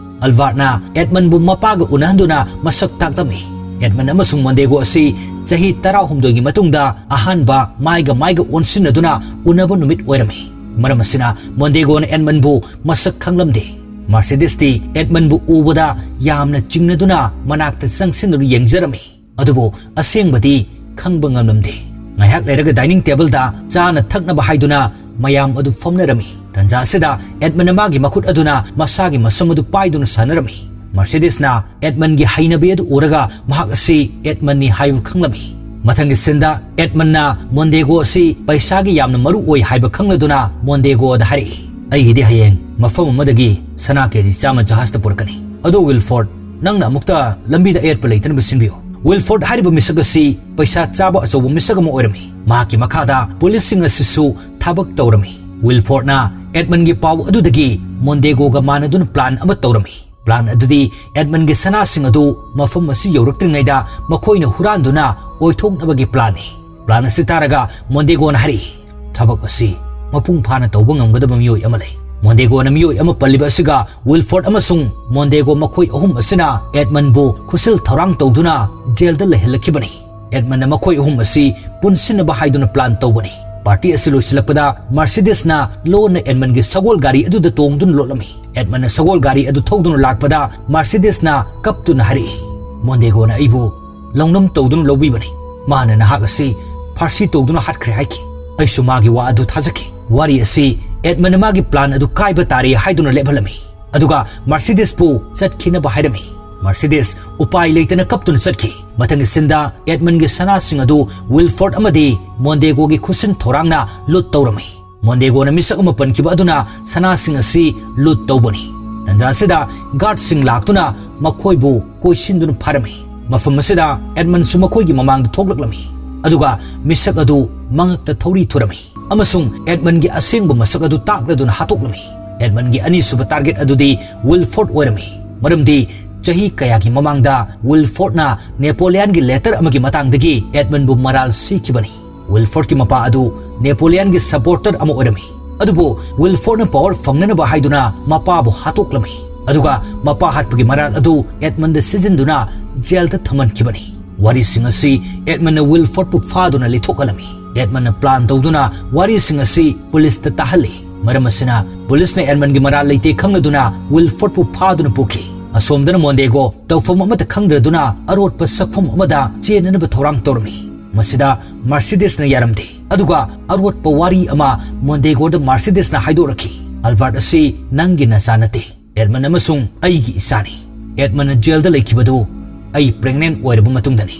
ꯑꯜꯕꯥꯔꯠꯅ ꯑꯦꯗꯃꯟꯕꯨ ꯃꯄꯥꯒ ꯎꯅꯍꯟꯗꯨꯅ ꯃꯁꯛ ꯇꯥꯛꯂꯝꯃꯤ꯫ ꯑꯦꯗꯃꯟ ꯑꯃꯁꯨꯡ ꯃꯣꯟꯗꯦꯒꯣ ꯑꯁꯤ ꯆꯍꯤ ꯇꯔꯥꯍꯨꯝꯗꯣꯏꯒꯤ ꯃꯇꯨꯡꯗ ꯑꯍꯥꯟꯕ ꯃꯥꯏꯒ ꯃꯥꯏꯒ ꯑꯣꯟꯁꯤꯟꯅꯗꯨꯅ ꯎꯅꯕ ꯅꯨꯃꯤꯠ ꯑꯣꯏꯔꯝꯃꯤ꯫ ꯃꯔꯝ ꯑꯁꯤꯅ ꯃꯣꯟꯗꯦꯒꯣꯅ ꯑꯦꯗꯃꯟꯕꯨ ꯃꯁꯛ ꯈꯪꯂꯝꯗꯦ꯫ ꯃꯥꯔꯁꯤꯗꯤꯁꯇꯤ ꯑꯦꯗꯃꯟꯕꯨ ꯎꯕꯗ ꯌꯥꯝꯅ ꯆꯤꯡꯅꯗꯨꯅ ꯃꯅꯥꯛꯇ ꯆꯪꯁꯤꯟꯗꯨꯅ ꯌꯦꯡꯖꯔꯝꯃꯤ꯫ ꯑꯗꯨꯕꯨ ꯑꯁꯦꯡꯕꯗꯤ ꯈꯪꯕ ꯉꯝꯂꯝꯗꯦ꯫ ꯉꯥꯏꯍꯥꯛ ꯂꯩꯔꯒ ꯗꯥꯏꯅꯤꯡ ꯇꯦꯕꯜꯗ ꯆꯥꯅ ꯊꯛꯅꯕ ꯍꯥꯏꯗꯨꯅ ꯃꯌꯥꯝ ꯑꯗꯨ ꯐꯝꯅꯔꯝꯃꯤ꯫ ꯇꯟꯖꯥ ꯑꯁꯤꯗ ꯑꯦꯗꯃꯟꯅ ꯃꯥꯒꯤ ꯃꯈꯨꯠ ꯑꯗꯨꯅ ꯃꯁꯥꯒꯤ ꯃꯁꯝ ꯑꯗꯨ ꯄꯥꯏꯗꯨꯅ ꯁꯥꯟꯅꯔꯝꯃꯤ꯫ ꯃꯥꯔꯁꯤꯗꯤꯁꯅ ꯑꯦꯗꯃꯟꯒꯤ ꯍꯩꯅꯕꯤ ꯑꯗꯨ ꯎꯔꯒ ꯃꯍꯥꯛ ꯑꯁꯤ ꯑꯦꯗꯃꯟꯅꯤ ꯍꯥꯏꯕ ꯈꯪꯂꯝꯃꯤ꯫ ꯃꯊꯪꯒꯤ ꯁꯤꯟꯗ ꯑꯦꯗꯃꯟꯅ ꯃꯣꯟꯗꯦꯒꯣ ꯑꯁꯤ ꯄꯩꯁꯥꯒꯤ ꯌꯥꯝꯅ ꯃꯔꯨ ꯑꯣꯏ ꯍꯥꯏꯕ ꯈꯪꯂꯗꯨꯅ ꯃꯣꯟꯗꯦꯒꯣꯗ ꯍꯥꯏꯔꯛꯏ, "ꯑꯩꯒꯤꯗꯤ ꯍꯌꯦꯡ ꯃꯐꯝ ꯑꯃꯗꯒꯤ ꯁꯅꯥ ꯀꯦꯖꯤ ꯆꯥꯝꯃ ꯖꯍꯥꯖꯇ ꯄꯨꯔꯛꯀꯅꯤ꯫ ꯑꯗꯣ ꯋꯤꯜꯐꯣꯔꯗ, ꯅꯪꯅ ꯑꯃꯨꯛꯇ ꯂꯝꯕꯤꯗ ꯑꯌꯦꯠꯄ ꯂꯩꯇꯅꯕ ꯁꯤꯟꯕꯤꯌꯨ꯫" ꯋꯤꯜꯐꯣꯔꯗ ꯍꯥꯏꯔꯤꯕ ꯃꯤꯁꯛ ꯑꯁꯤ ꯄꯩꯁꯥ ꯆꯥꯕ ꯑꯆꯧꯕ ꯃꯤꯁꯛ ꯑꯃ ꯑꯣꯏꯔꯝꯃꯤ꯫ ꯃꯍꯥꯛꯀꯤ ꯃꯈꯥꯗ ꯄꯨꯂꯤꯁꯁꯤꯡ ꯑꯁꯤꯁꯨ ꯊꯕꯛ ꯇꯧꯔꯝꯃꯤ꯫ ꯋꯤꯜꯐꯣꯔꯗꯅ ꯑꯦꯗꯃꯟꯒꯤ ꯄꯥꯎ ꯑꯗꯨꯗꯒꯤ ꯃꯣꯟꯗꯦꯒꯣꯒ ꯃꯥꯟꯅꯗꯨꯅ ꯄ꯭ꯂꯥꯟ ꯑꯃ ꯇꯧꯔꯝꯃꯤ꯫ ꯄ꯭ꯂꯥꯟ ꯑꯗꯨꯗꯤ ꯑꯦꯗꯃꯟꯒꯤ ꯁꯅꯥꯁꯤꯡ ꯑꯗꯨ ꯃꯐꯝ ꯑꯁꯤ ꯌꯧꯔꯛꯇ꯭ꯔꯤꯉꯩꯗ ꯃꯈꯣꯏꯅ ꯍꯨꯔꯥꯟꯗꯨꯅ ꯑꯣꯏꯊꯣꯛꯅꯕꯒꯤ ꯄ꯭ꯂꯥꯟꯅꯤ꯫ ꯄ꯭ꯂꯥꯟ ꯑꯁꯤ ꯇꯥꯔꯒ ꯃꯣꯟꯗꯦꯒꯣꯅ ꯍꯥꯏꯔꯛꯏ, "ꯊꯕꯛ ꯑꯁꯤ ꯃꯄꯨꯡ ꯐꯥꯅ ꯇꯧꯕ ꯉꯝꯒꯗꯕ ꯃꯤꯑꯣꯏ ꯑꯃ ꯂꯩ꯫ ꯃꯣꯟꯗꯦꯒꯣꯅ ꯃꯤꯑꯣꯏ ꯑꯃ ꯄꯜꯂꯤꯕ ꯑꯁꯤꯒ ꯋꯤꯜꯐꯣꯔꯗ ꯑꯃꯁꯨꯡ ꯃꯣꯟꯗꯦꯒꯣ ꯃꯈꯣꯏ ꯑꯍꯨꯝ ꯑꯁꯤꯅ ꯑꯦꯗꯃꯟꯕꯨ ꯈꯨꯠꯁꯤꯜ ꯊꯧꯔꯥꯡ ꯇꯧꯗꯨꯅ ꯖꯦꯜꯗ ꯂꯩꯍꯜꯂꯛꯈꯤꯕꯅꯤ꯫ ꯑꯦꯗꯃꯟꯅ ꯃꯈꯣꯏ ꯑꯍꯨꯝ ꯑꯁꯤ ꯄꯨꯟꯁꯤꯟꯅꯕ ꯍꯥꯏꯗꯨꯅ ꯄ꯭ꯂꯥꯟ ꯇꯧꯕꯅꯤ꯫ ꯄꯥꯔꯇꯤ ꯑꯁꯤ ꯂꯣꯏꯁꯤꯜꯂꯛꯄꯗ ꯃꯥꯔꯁꯤꯗꯤꯁꯅ ꯂꯣꯟꯅ ꯑꯦꯗꯃꯟꯒꯤ ꯁꯒꯣꯜ ꯒꯥꯔꯤ ꯑꯗꯨꯗ ꯇꯣꯡꯗꯨꯅ ꯂꯣꯠꯂꯝꯃꯤ꯫ ꯑꯦꯗꯃꯟꯅ ꯁꯒꯣꯜ ꯒꯥꯔꯤ ꯑꯗꯨ ꯊꯧꯗꯨꯅ ꯂꯥꯛꯄꯗ ꯃꯥꯔꯁꯤꯗꯤꯁꯅ ꯀꯞꯇꯨꯅ ꯍꯥꯏꯔꯛꯏ, "ꯃꯣꯟꯗꯦꯒꯣꯅ ꯑꯩꯕꯨ ꯂꯧꯅꯝ ꯇꯧꯗꯨꯅ ꯂꯧꯕꯤꯕꯅꯤ꯫ ꯃꯥꯅ ꯅꯍꯥꯛ ꯑꯁꯤ ꯐꯥꯔꯁꯤ ꯇꯧꯗꯨꯅ ꯍꯥꯠꯈ꯭ꯔꯦ ꯍꯥꯏꯈꯤ꯫ ꯑꯩꯁꯨ ꯃꯥꯒꯤ ꯋꯥ ꯑꯗꯨ ꯊꯥꯖꯈꯤ꯫ ꯋꯥꯔꯤ ꯑꯁꯤ ꯑꯦꯗꯃꯟꯅ ꯃꯥꯒꯤ ꯄ꯭ꯂꯥꯟ ꯑꯗꯨ ꯀꯥꯏꯕ ꯇꯥꯔꯦ ꯍꯥꯏꯗꯨꯅ ꯂꯦꯞꯍꯜꯂꯝꯃꯤ꯫ ꯑꯗꯨꯒ ꯃꯥꯔꯁꯤꯗꯤꯁꯄꯨ ꯆꯠꯈꯤꯅꯕ ꯍꯥꯏꯔꯝꯃꯤ꯫ ꯃꯥꯔꯁꯤꯗꯤꯁ ꯎꯄꯥꯏ ꯂꯩꯇꯅ ꯀꯞꯇꯨꯅ ꯆꯠꯈꯤ꯫ ꯃꯊꯪꯒꯤ ꯁꯤꯟꯗ ꯑꯦꯗꯃꯟꯒꯤ ꯁꯅꯥꯁꯤꯡ ꯑꯗꯨ ꯋꯤꯜꯐꯣꯔꯗ ꯑꯃꯗꯤ ꯃꯣꯟꯗꯦꯒꯣꯒꯤ ꯈꯨꯠꯁꯤꯟ ꯊꯧꯔꯥꯡꯅ ꯂꯨꯠ ꯇꯧꯔꯝꯃꯤ꯫ ꯃꯣꯟꯗꯦꯒꯣꯅ ꯃꯤꯁꯛ ꯑꯃ ꯄꯟꯈꯤꯕ ꯑꯗꯨꯅ ꯁꯅꯥꯁꯤꯡ ꯑꯁꯤ ꯂꯨꯠ ꯇꯧꯕꯅꯤ꯫ ꯇꯟꯖꯥ ꯑꯁꯤꯗ ꯒꯥꯔꯗꯁꯤꯡ ꯂꯥꯛꯇꯨꯅ ꯃꯈꯣꯏꯕꯨ ꯀꯣꯏꯁꯤꯟꯗꯨꯅ ꯐꯥꯔꯝꯃꯤ꯫ ꯃꯐꯝ ꯑꯁꯤꯗ ꯑꯦꯗꯃꯟꯁꯨ ꯃꯈꯣꯏꯒꯤ ꯃꯃꯥꯡꯗ ꯊꯣꯛꯂꯛꯂꯝꯃꯤ꯫ ꯑꯗꯨꯒ ꯃꯤꯁꯛ ꯑꯗꯨ ꯃꯉꯛꯇ ꯊꯧꯔꯤ ꯊꯨꯔꯝꯃꯤ ꯑꯃꯁꯨꯡ ꯑꯦꯗꯃꯟꯒꯤ ꯑꯁꯦꯡꯕ ꯃꯁꯛ ꯑꯗꯨ ꯇꯥꯛꯂꯗꯨꯅ ꯍꯥꯠꯇꯣꯛꯂꯝꯃꯤ꯫ ꯑꯦꯗꯃꯟꯒꯤ ꯑꯅꯤꯁꯨꯕ ꯇꯥꯔꯒꯦꯠ ꯑꯗꯨꯗꯤ ꯋꯤꯜꯐꯣꯔꯗ ꯑꯣꯏꯔꯝꯃꯤ꯫ ꯃꯔꯝꯗꯤ ꯆꯍꯤ ꯀꯌꯥꯒꯤ ꯃꯃꯥꯡꯗ ꯋꯤꯜꯐꯣꯔꯗꯅ ꯅꯦꯄꯣꯂꯤꯌꯟꯒꯤ ꯂꯦꯇꯔ ꯑꯃꯒꯤ ꯃꯇꯥꯡꯗꯒꯤ ꯑꯦꯗꯃꯟꯕꯨ ꯃꯔꯥꯜ ꯁꯤꯈꯤꯕꯅꯤ꯫ ꯋꯤꯜꯐꯣꯔꯗꯀꯤ ꯃꯄꯥ ꯑꯗꯨ ꯅꯦꯄꯣꯂꯤꯌꯟꯒꯤ ꯁꯄꯣꯔꯇꯔ ꯑꯃ ꯑꯣꯏꯔꯝꯃꯤ꯫ ꯑꯗꯨꯕꯨ ꯋꯤꯜꯐꯣꯔꯗꯅ ꯄꯥꯋꯔ ꯐꯪꯅꯅꯕ ꯍꯥꯏꯗꯨꯅ ꯃꯄꯥꯕꯨ ꯍꯥꯠꯇꯣꯛꯂꯝꯃꯤ꯫ ꯑꯗꯨꯒ ꯃꯄꯥ ꯍꯥꯠꯄꯒꯤ ꯃꯔꯥꯜ ꯑꯗꯨ ꯑꯦꯗꯃꯟꯗ ꯁꯤꯖꯤꯟꯗꯨꯅ ꯖꯦꯜꯗ ꯊꯝꯍꯟꯈꯤꯕꯅꯤ꯫ ꯋꯥꯔꯤꯁꯤꯡ ꯑꯁꯤ ꯑꯦꯗꯃꯟꯅ ꯋꯤꯜꯐꯣꯔꯗꯄꯨ ꯐꯥꯗꯨꯅ ꯂꯤꯊꯣꯛꯍꯜꯂꯝꯃꯤ꯫ ꯑꯦꯗꯃꯟꯅ ꯄ꯭ꯂꯥꯟ ꯇꯧꯗꯨꯅ ꯋꯥꯔꯤꯁꯤꯡ ꯑꯁꯤ ꯄꯨꯂꯤꯁꯇ ꯇꯥꯍꯜꯂꯤ꯫ ꯃꯔꯝ ꯑꯁꯤꯅ ꯄꯨꯂꯤꯁꯅ ꯑꯦꯗꯃꯟꯒꯤ ꯃꯔꯥꯜ ꯂꯩꯇꯦ ꯈꯪꯂꯗꯨꯅ ꯋꯤꯜꯐꯣꯔꯗꯄꯨ ꯐꯥꯗꯨꯅ ꯄꯨꯈꯤ꯫ ꯑꯁꯣꯝꯗꯅ ꯃꯣꯟꯗꯦꯒꯣ ꯇꯧꯐꯝ ꯑꯃꯠꯇ ꯈꯪꯗ꯭ꯔꯗꯨꯅ ꯑꯔꯣꯠꯄ ꯁꯛꯐꯝ ꯑꯃꯗ ꯆꯦꯟꯅꯅꯕ ꯊꯧꯔꯥꯡ ꯇꯧꯔꯝꯃꯤ꯫ ꯃꯁꯤꯗ ꯃꯥꯔꯁꯤꯗꯤꯁꯅ ꯌꯥꯔꯝꯗꯦ꯫ ꯑꯗꯨꯒ ꯑꯔꯣꯠꯄ ꯋꯥꯔꯤ ꯑꯃ ꯃꯣꯟꯗꯦꯒꯣꯗ ꯃꯥꯔꯁꯤꯗꯤꯁꯅ ꯍꯥꯏꯗꯣꯔꯛꯈꯤ, "ꯑꯜꯕꯥꯔꯠ ꯑꯁꯤ ꯅꯪꯒꯤ ꯅꯆꯥ ꯅꯠꯇꯦ꯫ ꯑꯦꯗꯃꯟ ꯑꯃꯁꯨꯡ ꯑꯩꯒꯤ ꯏꯆꯥꯅꯤ꯫ ꯑꯦꯗꯃꯟꯅ ꯖꯦꯜꯗ ꯂꯩꯈꯤꯕꯗꯨ ꯑꯩ ꯄ꯭ꯔꯦꯒꯅꯦꯟ ꯑꯣꯏꯔꯕ ꯃꯇꯨꯡꯗꯅꯤ꯫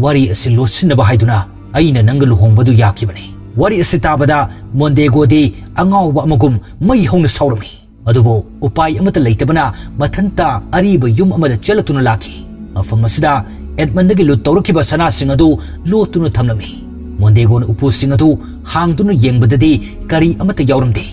ꯋꯥꯔꯤ ꯑꯁꯤ ꯂꯣꯠꯁꯤꯟꯅꯕ ꯍꯥꯏꯗꯨꯅ ꯑꯩꯅ ꯅꯪꯒ ꯂꯨꯍꯣꯡꯕꯗꯨ ꯌꯥꯈꯤꯕꯅꯤ꯫" ꯋꯥꯔꯤ ꯑꯁꯤ ꯇꯥꯕꯗ ꯃꯣꯟꯗꯦꯒꯣꯗꯤ ꯑꯉꯥꯎꯕ ꯑꯃꯒꯨꯝ ꯃꯩ ꯍꯧꯅ ꯁꯥꯎꯔꯝꯃꯤ꯫ ꯑꯗꯨꯕꯨ ꯎꯄꯥꯏ ꯑꯃꯠꯇ ꯂꯩꯇꯕꯅ ꯃꯊꯟꯇ ꯑꯔꯤꯕ ꯌꯨꯝ ꯑꯃꯗ ꯆꯦꯜꯂꯛꯇꯨꯅ ꯂꯥꯛꯈꯤ꯫ ꯃꯐꯝ ꯑꯁꯤꯗ ꯑꯦꯗꯃꯟꯗꯒꯤ ꯂꯨꯠ ꯇꯧꯔꯛꯈꯤꯕ ꯁꯅꯥꯁꯤꯡ ꯑꯗꯨ ꯂꯣꯠꯇꯨꯅ ꯊꯝꯂꯝꯃꯤ꯫ ꯃꯣꯟꯗꯦꯒꯣꯅ ꯎꯄꯨꯁꯤꯡ ꯑꯗꯨ ꯍꯥꯡꯗꯨꯅ ꯌꯦꯡꯕꯗꯗꯤ ꯀꯔꯤ ꯑꯃꯠꯇ ꯌꯥꯎꯔꯝꯗꯦ꯫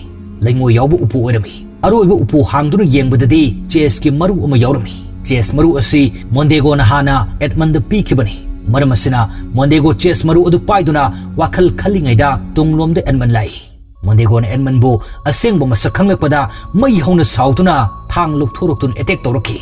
ꯂꯩꯉꯣꯏ ꯌꯥꯎꯕ ꯎꯄꯨ ꯑꯣꯏꯔꯝꯃꯤ꯫ ꯑꯔꯣꯏꯕ ꯎꯄꯨ ꯍꯥꯡꯗꯨꯅ ꯌꯦꯡꯕꯗꯗꯤ ꯆꯦꯁꯀꯤ ꯃꯔꯨ ꯑꯃ ꯌꯥꯎꯔꯝꯃꯤ꯫ ꯆꯦꯁ ꯃꯔꯨ ꯑꯁꯤ ꯃꯣꯟꯗꯦꯒꯣꯅ ꯍꯥꯟꯅ ꯑꯦꯗꯃꯟꯗ ꯄꯤꯈꯤꯕꯅꯤ꯫ ꯃꯔꯝ ꯑꯁꯤꯅ ꯃꯣꯟꯗꯦꯒꯣ ꯆꯦꯁ ꯃꯔꯨ ꯑꯗꯨ ꯄꯥꯏꯗꯨꯅ ꯋꯥꯈꯜ ꯈꯜꯂꯤꯉꯩꯗ ꯇꯨꯡꯂꯣꯝꯗ ꯑꯦꯗꯃꯟ ꯂꯥꯛꯏ꯫ ꯃꯣꯟꯗꯦꯒꯣꯅ ꯑꯦꯗꯃꯟꯕꯨ ꯑꯁꯦꯡꯕ ꯃꯁꯛ ꯈꯪꯂꯛꯄꯗ ꯃꯩ ꯍꯧꯅ ꯁꯥꯎꯗꯨꯅ ꯊꯥꯡ ꯂꯧꯊꯣꯔꯛꯇꯨꯅ ꯑꯦꯇꯦꯛ ꯇꯧꯔꯛꯈꯤ꯫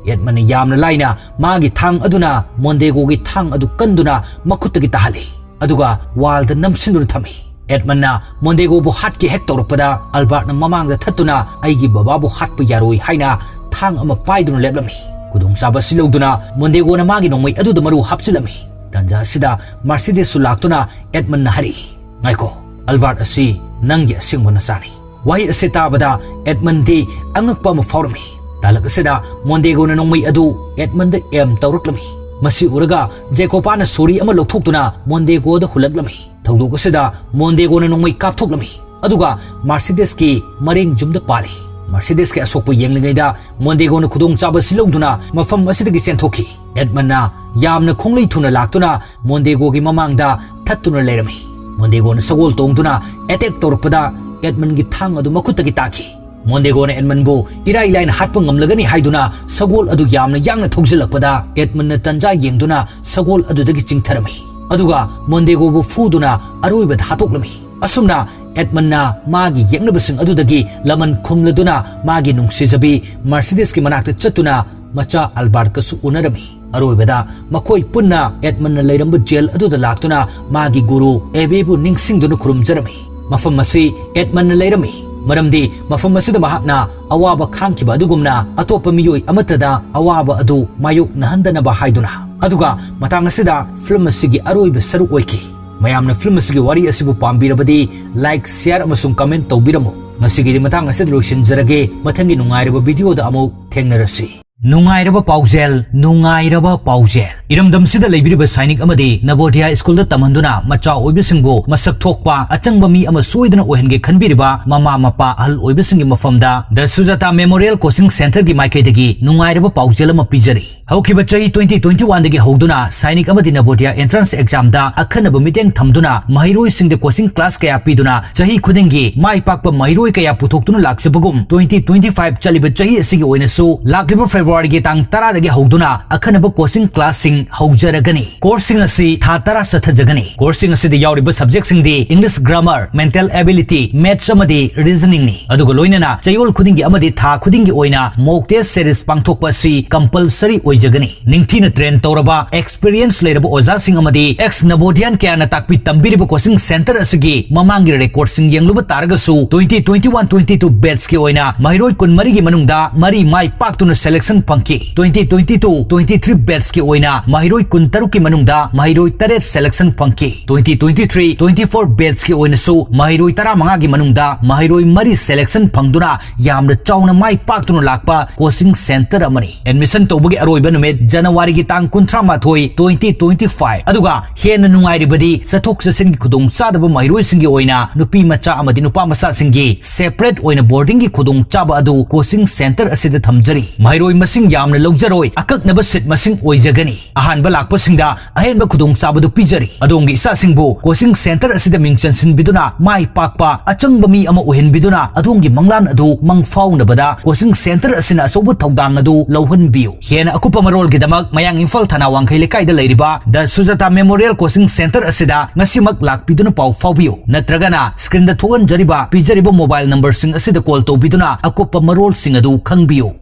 ꯑꯦꯗꯃꯟꯅ ꯌꯥꯝꯅ ꯂꯥꯏꯅ ꯃꯥꯒꯤ ꯊꯥꯡ ꯑꯗꯨꯅ ꯃꯣꯟꯗꯦꯒꯣꯒꯤ ꯊꯥꯡ ꯑꯗꯨ ꯀꯟꯗꯨꯅ ꯃꯈꯨꯠꯇꯒꯤ ꯇꯥꯍꯜꯂꯤ꯫ ꯑꯗꯨꯒ ꯋꯥꯜꯗ ꯅꯝꯁꯤꯟꯗꯨꯅ ꯊꯝꯃꯤ꯫ ꯑꯦꯗꯃꯟꯅ ꯃꯣꯟꯗꯦꯒꯣꯕꯨ ꯍꯥꯠꯀꯦ ꯍꯦꯛ ꯇꯧꯔꯛꯄꯗ ꯑꯜꯕꯥꯔꯠꯅ ꯃꯃꯥꯡꯗ ꯊꯠꯇꯨꯅ "ꯑꯩꯒꯤ ꯕꯕꯥꯕꯨ ꯍꯥꯠꯄ ꯌꯥꯔꯣꯏ" ꯍꯥꯏꯅ ꯊꯥꯡ ꯑꯃ ꯄꯥꯏꯗꯨꯅ ꯂꯦꯞꯂꯝꯃꯤ꯫ ꯈꯨꯗꯣꯡꯆꯥꯕ ꯑꯁꯤ ꯂꯧꯗꯨꯅ ꯃꯣꯟꯗꯦꯒꯣꯅ ꯃꯥꯒꯤ ꯅꯣꯡꯃꯩ ꯑꯗꯨꯗ ꯃꯔꯨ ꯍꯥꯞꯆꯤꯜꯂꯝꯃꯤ꯫ ꯇꯥꯟꯖꯥ ꯑꯁꯤꯗ ꯃꯥꯔꯁꯤꯗꯤꯁꯁꯨ ꯂꯥꯛꯇꯨꯅ ꯑꯦꯗꯃꯟꯅ ꯍꯥꯏꯔꯛꯏ, "ꯉꯥꯏꯈꯣ, ꯑꯜꯕꯥꯔꯠ ꯑꯁꯤ ꯅꯪꯒꯤ ꯑꯁꯦꯡꯕ ꯅꯆꯥꯅꯤ"꯫ ꯋꯥꯍꯩ ꯑꯁꯤ ꯇꯥꯕꯗ ꯑꯦꯗꯃꯟꯗꯤ ꯑꯉꯛꯄ ꯑꯃ ꯐꯥꯎꯔꯝꯃꯤ꯫ ꯇꯥꯂꯛ ꯑꯁꯤꯗ ꯃꯣꯟꯗꯦꯒꯣꯅ ꯅꯣꯡꯃꯩ ꯑꯗꯨ ꯑꯦꯗꯃꯟꯗ ꯑꯦꯝ ꯇꯧꯔꯛꯂꯝꯃꯤ꯫ ꯃꯁꯤ ꯎꯔꯒ ꯖꯦꯀꯣꯕꯥꯅ ꯁꯣꯔꯤ ꯑꯃ ꯂꯧꯊꯣꯛꯇꯨꯅ ꯃꯣꯟꯗꯦꯒꯣꯗ ꯍꯨꯜꯂꯛꯂꯝꯃꯤ꯫ ꯊꯧꯗꯣꯛ ꯑꯁꯤꯗ ꯃꯣꯟꯗꯦꯒꯣꯅ ꯅꯣꯡꯃꯩ ꯀꯥꯞꯊꯣꯛꯂꯝꯃꯤ꯫ ꯑꯗꯨꯒ ꯃꯥꯔꯁꯤꯗꯤꯁꯀꯤ ꯃꯔꯦꯡ ꯌꯨꯝꯗ ꯄꯥꯜꯂꯤ꯫ ꯃꯥꯔꯁꯤꯗꯤꯁꯀꯤ ꯑꯁꯣꯛꯄ ꯌꯦꯡꯂꯤꯉꯩꯗ ꯃꯣꯟꯗꯦꯒꯣꯅ ꯈꯨꯗꯣꯡꯆꯥꯕ ꯑꯁꯤ ꯂꯧꯗꯨꯅ ꯃꯐꯝ ꯑꯁꯤꯗꯒꯤ ꯆꯦꯟꯊꯣꯛꯈꯤ꯫ ꯑꯦꯗꯃꯟꯅ ꯌꯥꯝꯅ ꯈꯣꯡꯂꯩ ꯊꯨꯅ ꯂꯥꯛꯇꯨꯅ ꯃꯣꯟꯗꯦꯒꯣꯒꯤ ꯃꯃꯥꯡꯗ ꯊꯠꯇꯨꯅ ꯂꯩꯔꯝꯃꯤ꯫ ꯃꯣꯟꯗꯦꯒꯣꯅ ꯁꯒꯣꯜ ꯇꯣꯡꯗꯨꯅ ꯑꯦꯇꯦꯛ ꯇꯧꯔꯛꯄꯗ ꯑꯦꯗꯃꯟꯒꯤ ꯊꯥꯡ ꯑꯗꯨ ꯃꯈꯨꯠꯇꯒꯤ ꯇꯥꯈꯤ꯫ ꯃꯣꯟꯗꯦꯒꯣꯅ ꯑꯦꯗꯃꯟꯕꯨ ꯏꯔꯥꯏ ꯂꯥꯏꯅ ꯍꯥꯠꯄ ꯉꯝꯂꯒꯅꯤ ꯍꯥꯏꯗꯨꯅ ꯁꯒꯣꯜ ꯑꯗꯨ ꯌꯥꯝꯅ ꯌꯥꯡꯅ ꯊꯧꯖꯤꯜꯂꯛꯄꯗ ꯑꯦꯗꯃꯟꯅ ꯇꯟꯖꯥ ꯌꯦꯡꯗꯨꯅ ꯁꯒꯣꯜ ꯑꯗꯨꯗꯒꯤ ꯆꯤꯡꯊꯔꯝꯃꯤ꯫ ꯑꯗꯨꯒ ꯃꯣꯟꯗꯦꯒꯣꯕꯨ ꯐꯨꯗꯨꯅ ꯑꯔꯣꯏꯕꯗ ꯍꯥꯠꯇꯣꯛꯂꯝꯃꯤ꯫ ꯑꯁꯨꯝꯅ ꯑꯦꯗꯃꯟꯅ ꯃꯥꯒꯤ ꯌꯦꯛꯅꯕꯁꯤꯡ ꯑꯗꯨꯗꯒꯤ ꯂꯃꯟ ꯈꯨꯝꯂꯗꯨꯅ ꯃꯥꯒꯤ ꯅꯨꯡꯁꯤꯖꯕꯤ ꯃꯥꯔꯁꯤꯗꯤꯁꯀꯤ ꯃꯅꯥꯛꯇ ꯆꯠꯇꯨꯅ ꯃꯆꯥ ꯑꯜꯕꯥꯔꯠꯀꯁꯨ ꯎꯅꯔꯝꯃꯤ꯫ ꯑꯔꯣꯏꯕꯗ ꯃꯈꯣꯏ ꯄꯨꯟꯅ ꯑꯦꯗꯃꯟꯅ ꯂꯩꯔꯝꯕ ꯖꯦꯜ ꯑꯗꯨꯗ ꯂꯥꯛꯇꯨꯅ ꯃꯥꯒꯤ ꯒꯨꯔꯨ ꯑꯦꯕꯦꯕꯨ ꯅꯤꯡꯁꯤꯡꯗꯨꯅ ꯈꯨꯔꯨꯝꯖꯔꯝꯃꯤ꯫ ꯃꯐꯝ ꯑꯁꯤ ꯑꯦꯗꯃꯟꯅ ꯂꯩꯔꯝꯃꯤ, ꯃꯔꯝꯗꯤ ꯃꯐꯝ ꯑꯁꯤꯗ ꯃꯍꯥꯛꯅ ꯑꯋꯥꯕ ꯈꯥꯡꯈꯤꯕ ꯑꯗꯨꯒꯨꯝꯅ ꯑꯇꯣꯞꯄ ꯃꯤꯑꯣꯏ ꯑꯃꯠꯇꯗ ꯑꯋꯥꯕ ꯑꯗꯨ ꯃꯥꯌꯣꯛꯅꯍꯟꯗꯅꯕ ꯍꯥꯏꯗꯨꯅ꯫ ꯑꯗꯨꯒ ꯃꯇꯥꯡ ꯑꯁꯤꯗ ꯐꯤꯂꯝ ꯑꯁꯤꯒꯤ ꯑꯔꯣꯏꯕ ꯁꯔꯨꯛ ꯑꯣꯏꯈꯤ꯫ ꯃꯌꯥꯝꯅ ꯐꯤꯂꯝ ꯑꯁꯤꯒꯤ ꯋꯥꯔꯤ ꯑꯁꯤꯕꯨ ꯄꯥꯝꯕꯤꯔꯕꯗꯤ like, share ꯑꯃꯁꯨꯡ comment ꯇꯧꯕꯤꯔꯝꯃꯨ꯫ ꯉꯁꯤꯒꯤꯗꯤ ꯃꯇꯥꯡ ꯑꯁꯤꯗ ꯂꯣꯏꯁꯤꯟꯖꯔꯒꯦ꯫ ꯃꯊꯪꯒꯤ ꯅꯨꯡꯉꯥꯏꯔꯕ ꯚꯤꯗꯤꯑꯣꯗ ꯑꯃꯨꯛ ꯊꯦꯡꯅꯔꯁꯤ꯫ ꯅꯨꯡꯉꯥꯏꯔꯕ ꯄꯥꯎꯖꯦꯜ, ꯅꯨꯡꯉꯥꯏꯔꯕ ꯄꯥꯎꯖꯦꯜ꯫ ꯏꯔꯝꯗꯝꯁꯤꯗ ꯂꯩꯕꯤꯔꯤꯕ ꯁꯥꯏꯅꯤꯛ ꯑꯃꯗꯤ ꯅꯕꯣꯗꯤꯌꯥ ꯁ꯭ꯀꯨꯜꯗ ꯇꯝꯍꯟꯗꯨꯅ ꯃꯆꯥ ꯑꯣꯏꯕꯁꯤꯡꯕꯨ ꯃꯁꯛ ꯊꯣꯛꯄ ꯑꯆꯪꯕ ꯃꯤ ꯑꯃ ꯁꯣꯏꯗꯅ ꯑꯣꯏꯍꯟꯒꯦ ꯈꯟꯕꯤꯔꯤꯕ ꯃꯃꯥ ꯃꯄꯥ ꯑꯍꯜ ꯑꯣꯏꯕꯁꯤꯡꯒꯤ ꯃꯐꯝꯗ ꯗ ꯁꯨꯖꯥꯇꯥ ꯃꯦꯃꯣꯔꯤꯌꯦꯜ ꯀꯣꯆꯤꯡ ꯁꯦꯟꯇꯔꯒꯤ ꯃꯥꯏꯀꯩꯗꯒꯤ ꯅꯨꯡꯉꯥꯏꯔꯕ ꯄꯥꯎꯖꯦꯜ ꯑꯃ ꯄꯤꯖꯔꯤ꯫ ꯍꯧꯈꯤꯕ ꯆꯍꯤ twenty twenty one ꯗꯒꯤ ꯍꯧꯗꯨꯅ ꯁꯥꯏꯅꯤꯛ ꯑꯃꯗꯤ ꯅꯕꯣꯗꯤꯌꯥ ꯑꯦꯟꯇ꯭ꯔꯥꯟꯁ ꯑꯦꯛꯖꯥꯝꯗ ꯑꯈꯟꯅꯕ ꯃꯤꯠꯌꯦꯡ ꯊꯝꯗꯨꯅ ꯃꯍꯩꯔꯣꯏꯁꯤꯡꯗ ꯀꯣꯆꯤꯡ ꯀ꯭ꯂꯥꯁ ꯀꯌꯥ ꯄꯤꯗꯨꯅ ꯆꯍꯤ ꯈꯨꯗꯤꯡꯒꯤ ꯃꯥꯏ ꯄꯥꯛꯄ ꯃꯍꯩꯔꯣꯏ ꯀꯌꯥ ꯄꯨꯊꯣꯛꯇꯨꯅ ꯂꯥꯛꯆꯕꯒꯨꯝ, twenty twenty five ꯆꯠꯂꯤꯕ ꯆꯍꯤ ꯑꯁꯤꯒꯤ ꯑꯣꯏꯅꯁꯨ ꯂꯥꯛꯂꯤꯕ ꯐꯦꯕ꯭ꯔꯨꯋꯥꯔꯤ ꯐꯦꯕ꯭ꯔꯨꯋꯥꯔꯤꯒꯤ ꯇꯥꯡ ꯇꯔꯥꯗꯒꯤ ꯍꯧꯗꯨꯅ ꯑꯈꯟꯅꯕ coaching classꯁꯤꯡ ꯍꯧꯖꯔꯒꯅꯤ꯫ Courseꯁꯤꯡ ꯑꯁꯤ ꯊꯥ ꯇꯔꯥ ꯆꯠꯊꯖꯒꯅꯤ꯫ Courseꯁꯤꯡ ꯑꯁꯤꯗ ꯌꯥꯎꯔꯤꯕ subjectꯁꯤꯡꯗꯤ English Grammar, Mental Ability, Maths ꯑꯃꯗꯤ Reasoningꯅꯤ꯫ ꯑꯗꯨꯒ ꯂꯣꯏꯅꯅ ꯆꯌꯣꯜ ꯈꯨꯗꯤꯡꯒꯤ ꯑꯃꯗꯤ ꯊꯥ ꯈꯨꯗꯤꯡꯒꯤ ꯑꯣꯏꯅ mock test series ꯄꯥꯡꯊꯣꯛꯄ ꯑꯁꯤ compulsory ꯑꯣꯏꯖꯒꯅꯤ꯫ ꯅꯤꯡꯊꯤꯅ train ꯇꯧꯔꯕ, experience ꯂꯩꯔꯕ ꯑꯣꯖꯥꯁꯤꯡ ꯑꯃꯗꯤ ex Navodian ꯀꯌꯥꯅ ꯇꯥꯛꯄꯤ ꯇꯝꯕꯤꯔꯤꯕ coaching centre ꯑꯁꯤꯒꯤ ꯃꯃꯥꯡꯒꯤ recordꯁꯤꯡ ꯌꯦꯡꯂꯨꯕ ꯇꯥꯔꯒꯁꯨ, twenty twenty-one twenty-two batchꯀꯤ ꯑꯣꯏꯅ ꯃꯍꯩꯔꯣꯏ ꯀꯨꯟꯃꯔꯤꯒꯤ ꯃꯅꯨꯡꯗ ꯃꯔꯤ ꯃꯥꯏ ꯄꯥꯛꯇꯨꯅ selection ꯐꯪꯈꯤ꯫ Twenty twenty-two twenty-three batchꯀꯤ ꯑꯣꯏꯅ ꯃꯍꯩꯔꯣꯏ ꯀꯨꯟꯇꯔꯨꯛꯀꯤ ꯃꯅꯨꯡꯗ ꯃꯍꯩꯔꯣꯏ ꯇꯔꯦꯠ selection ꯐꯪꯈꯤ꯫ Twenty twenty-three twenty-four batchꯀꯤ ꯑꯣꯏꯅꯁꯨ ꯃꯍꯩꯔꯣꯏ ꯇꯔꯥꯃꯉꯥꯒꯤ ꯃꯅꯨꯡꯗ ꯃꯍꯩꯔꯣꯏ ꯃꯔꯤ selection ꯐꯪꯗꯨꯅ ꯌꯥꯝꯅ ꯆꯥꯎꯅ ꯃꯥꯏ ꯄꯥꯛꯇꯨꯅ ꯂꯥꯛꯄ coaching centre ꯑꯃꯅꯤ꯫ Admission ꯇꯧꯕꯒꯤ ꯑꯔꯣꯏꯕ ꯅꯨꯃꯤꯠ Januaryꯒꯤ ꯇꯥꯡ ꯀꯨꯟꯊ꯭ꯔꯥ ꯃꯥꯊꯣꯏ, twenty twenty-five꯫ ꯑꯗꯨꯒ ꯍꯦꯟꯅ ꯅꯨꯡꯉꯥꯏꯔꯤꯕꯗꯤ, ꯆꯠꯊꯣꯛ ꯆꯠꯁꯤꯟꯒꯤ ꯈꯨꯗꯣꯡꯆꯥꯗꯕ ꯃꯍꯩꯔꯣꯏꯁꯤꯡꯒꯤ ꯑꯣꯏꯅ ꯅꯨꯄꯤ ꯃꯆꯥ ꯑꯃꯗꯤ ꯅꯨꯄꯥ ꯃꯆꯥꯁꯤꯡꯒꯤ separate ꯑꯣꯏꯅ boardingꯒꯤ ꯈꯨꯗꯣꯡꯆꯥꯕ ꯑꯗꯨ coaching centre ꯑꯁꯤꯗ ꯊꯝꯖꯔꯤ꯫ ꯃꯍꯩꯔꯣꯏ ꯃꯁꯤꯡ ꯌꯥꯝꯅ ꯂꯧꯖꯔꯣꯏ, ꯑꯀꯛꯅꯕ seat ꯃꯁꯤꯡ ꯑꯣꯏꯖꯒꯅꯤ꯫ ꯑꯍꯥꯟꯕ ꯂꯥꯛꯄꯁꯤꯡꯗ ꯑꯍꯦꯟꯕ ꯈꯨꯗꯣꯡꯆꯥꯕꯗꯨ ꯄꯤꯖꯔꯤ꯫ ꯑꯗꯣꯝꯒꯤ ꯏꯆꯥꯁꯤꯡꯕꯨ coaching centre ꯑꯁꯤꯗ ꯃꯤꯡ ꯆꯟꯁꯤꯟꯕꯤꯗꯨꯅ ꯃꯥꯏ ꯄꯥꯛꯄ ꯑꯆꯪꯕ ꯃꯤ ꯑꯃ ꯑꯣꯏꯍꯟꯕꯤꯗꯨꯅ ꯑꯗꯣꯝꯒꯤ ꯃꯪꯂꯥꯟ ꯑꯗꯨ ꯃꯪꯐꯥꯎꯅꯕꯗ coaching centre ꯑꯁꯤꯅ ꯑꯆꯧꯕ ꯊꯧꯗꯥꯡ ꯑꯗꯨ ꯂꯧꯍꯟꯕꯤꯌꯨ꯫ ꯍꯦꯟꯅ ꯑꯀꯨꯞꯄ ꯃꯔꯣꯜꯒꯤꯗꯃꯛ ꯃꯌꯥꯡ ꯏꯝꯐꯥꯜ ꯊꯅꯥ ꯋꯥꯡꯈꯩ ꯂꯩꯀꯥꯏꯗ ꯂꯩꯔꯤꯕ The Sujata Memorial Coaching Centre ꯑꯁꯤꯗ ꯉꯁꯤꯃꯛ ꯂꯥꯛꯄꯤꯗꯨꯅ ꯄꯥꯎ ꯐꯥꯎꯕꯤꯌꯨ, ꯅꯠꯇ꯭ꯔꯒꯅ screenꯗ ꯊꯣꯛꯍꯟꯖꯔꯤꯕ ꯄꯤꯖꯔꯤꯕ mobile numberꯁꯤꯡ ꯑꯁꯤꯗ call ꯇꯧꯕꯤꯗꯨꯅ ꯑꯀꯨꯞꯄ ꯃꯔꯣꯜꯁꯤꯡ ꯑꯗꯨ ꯈꯪꯕꯤꯌꯨ꯫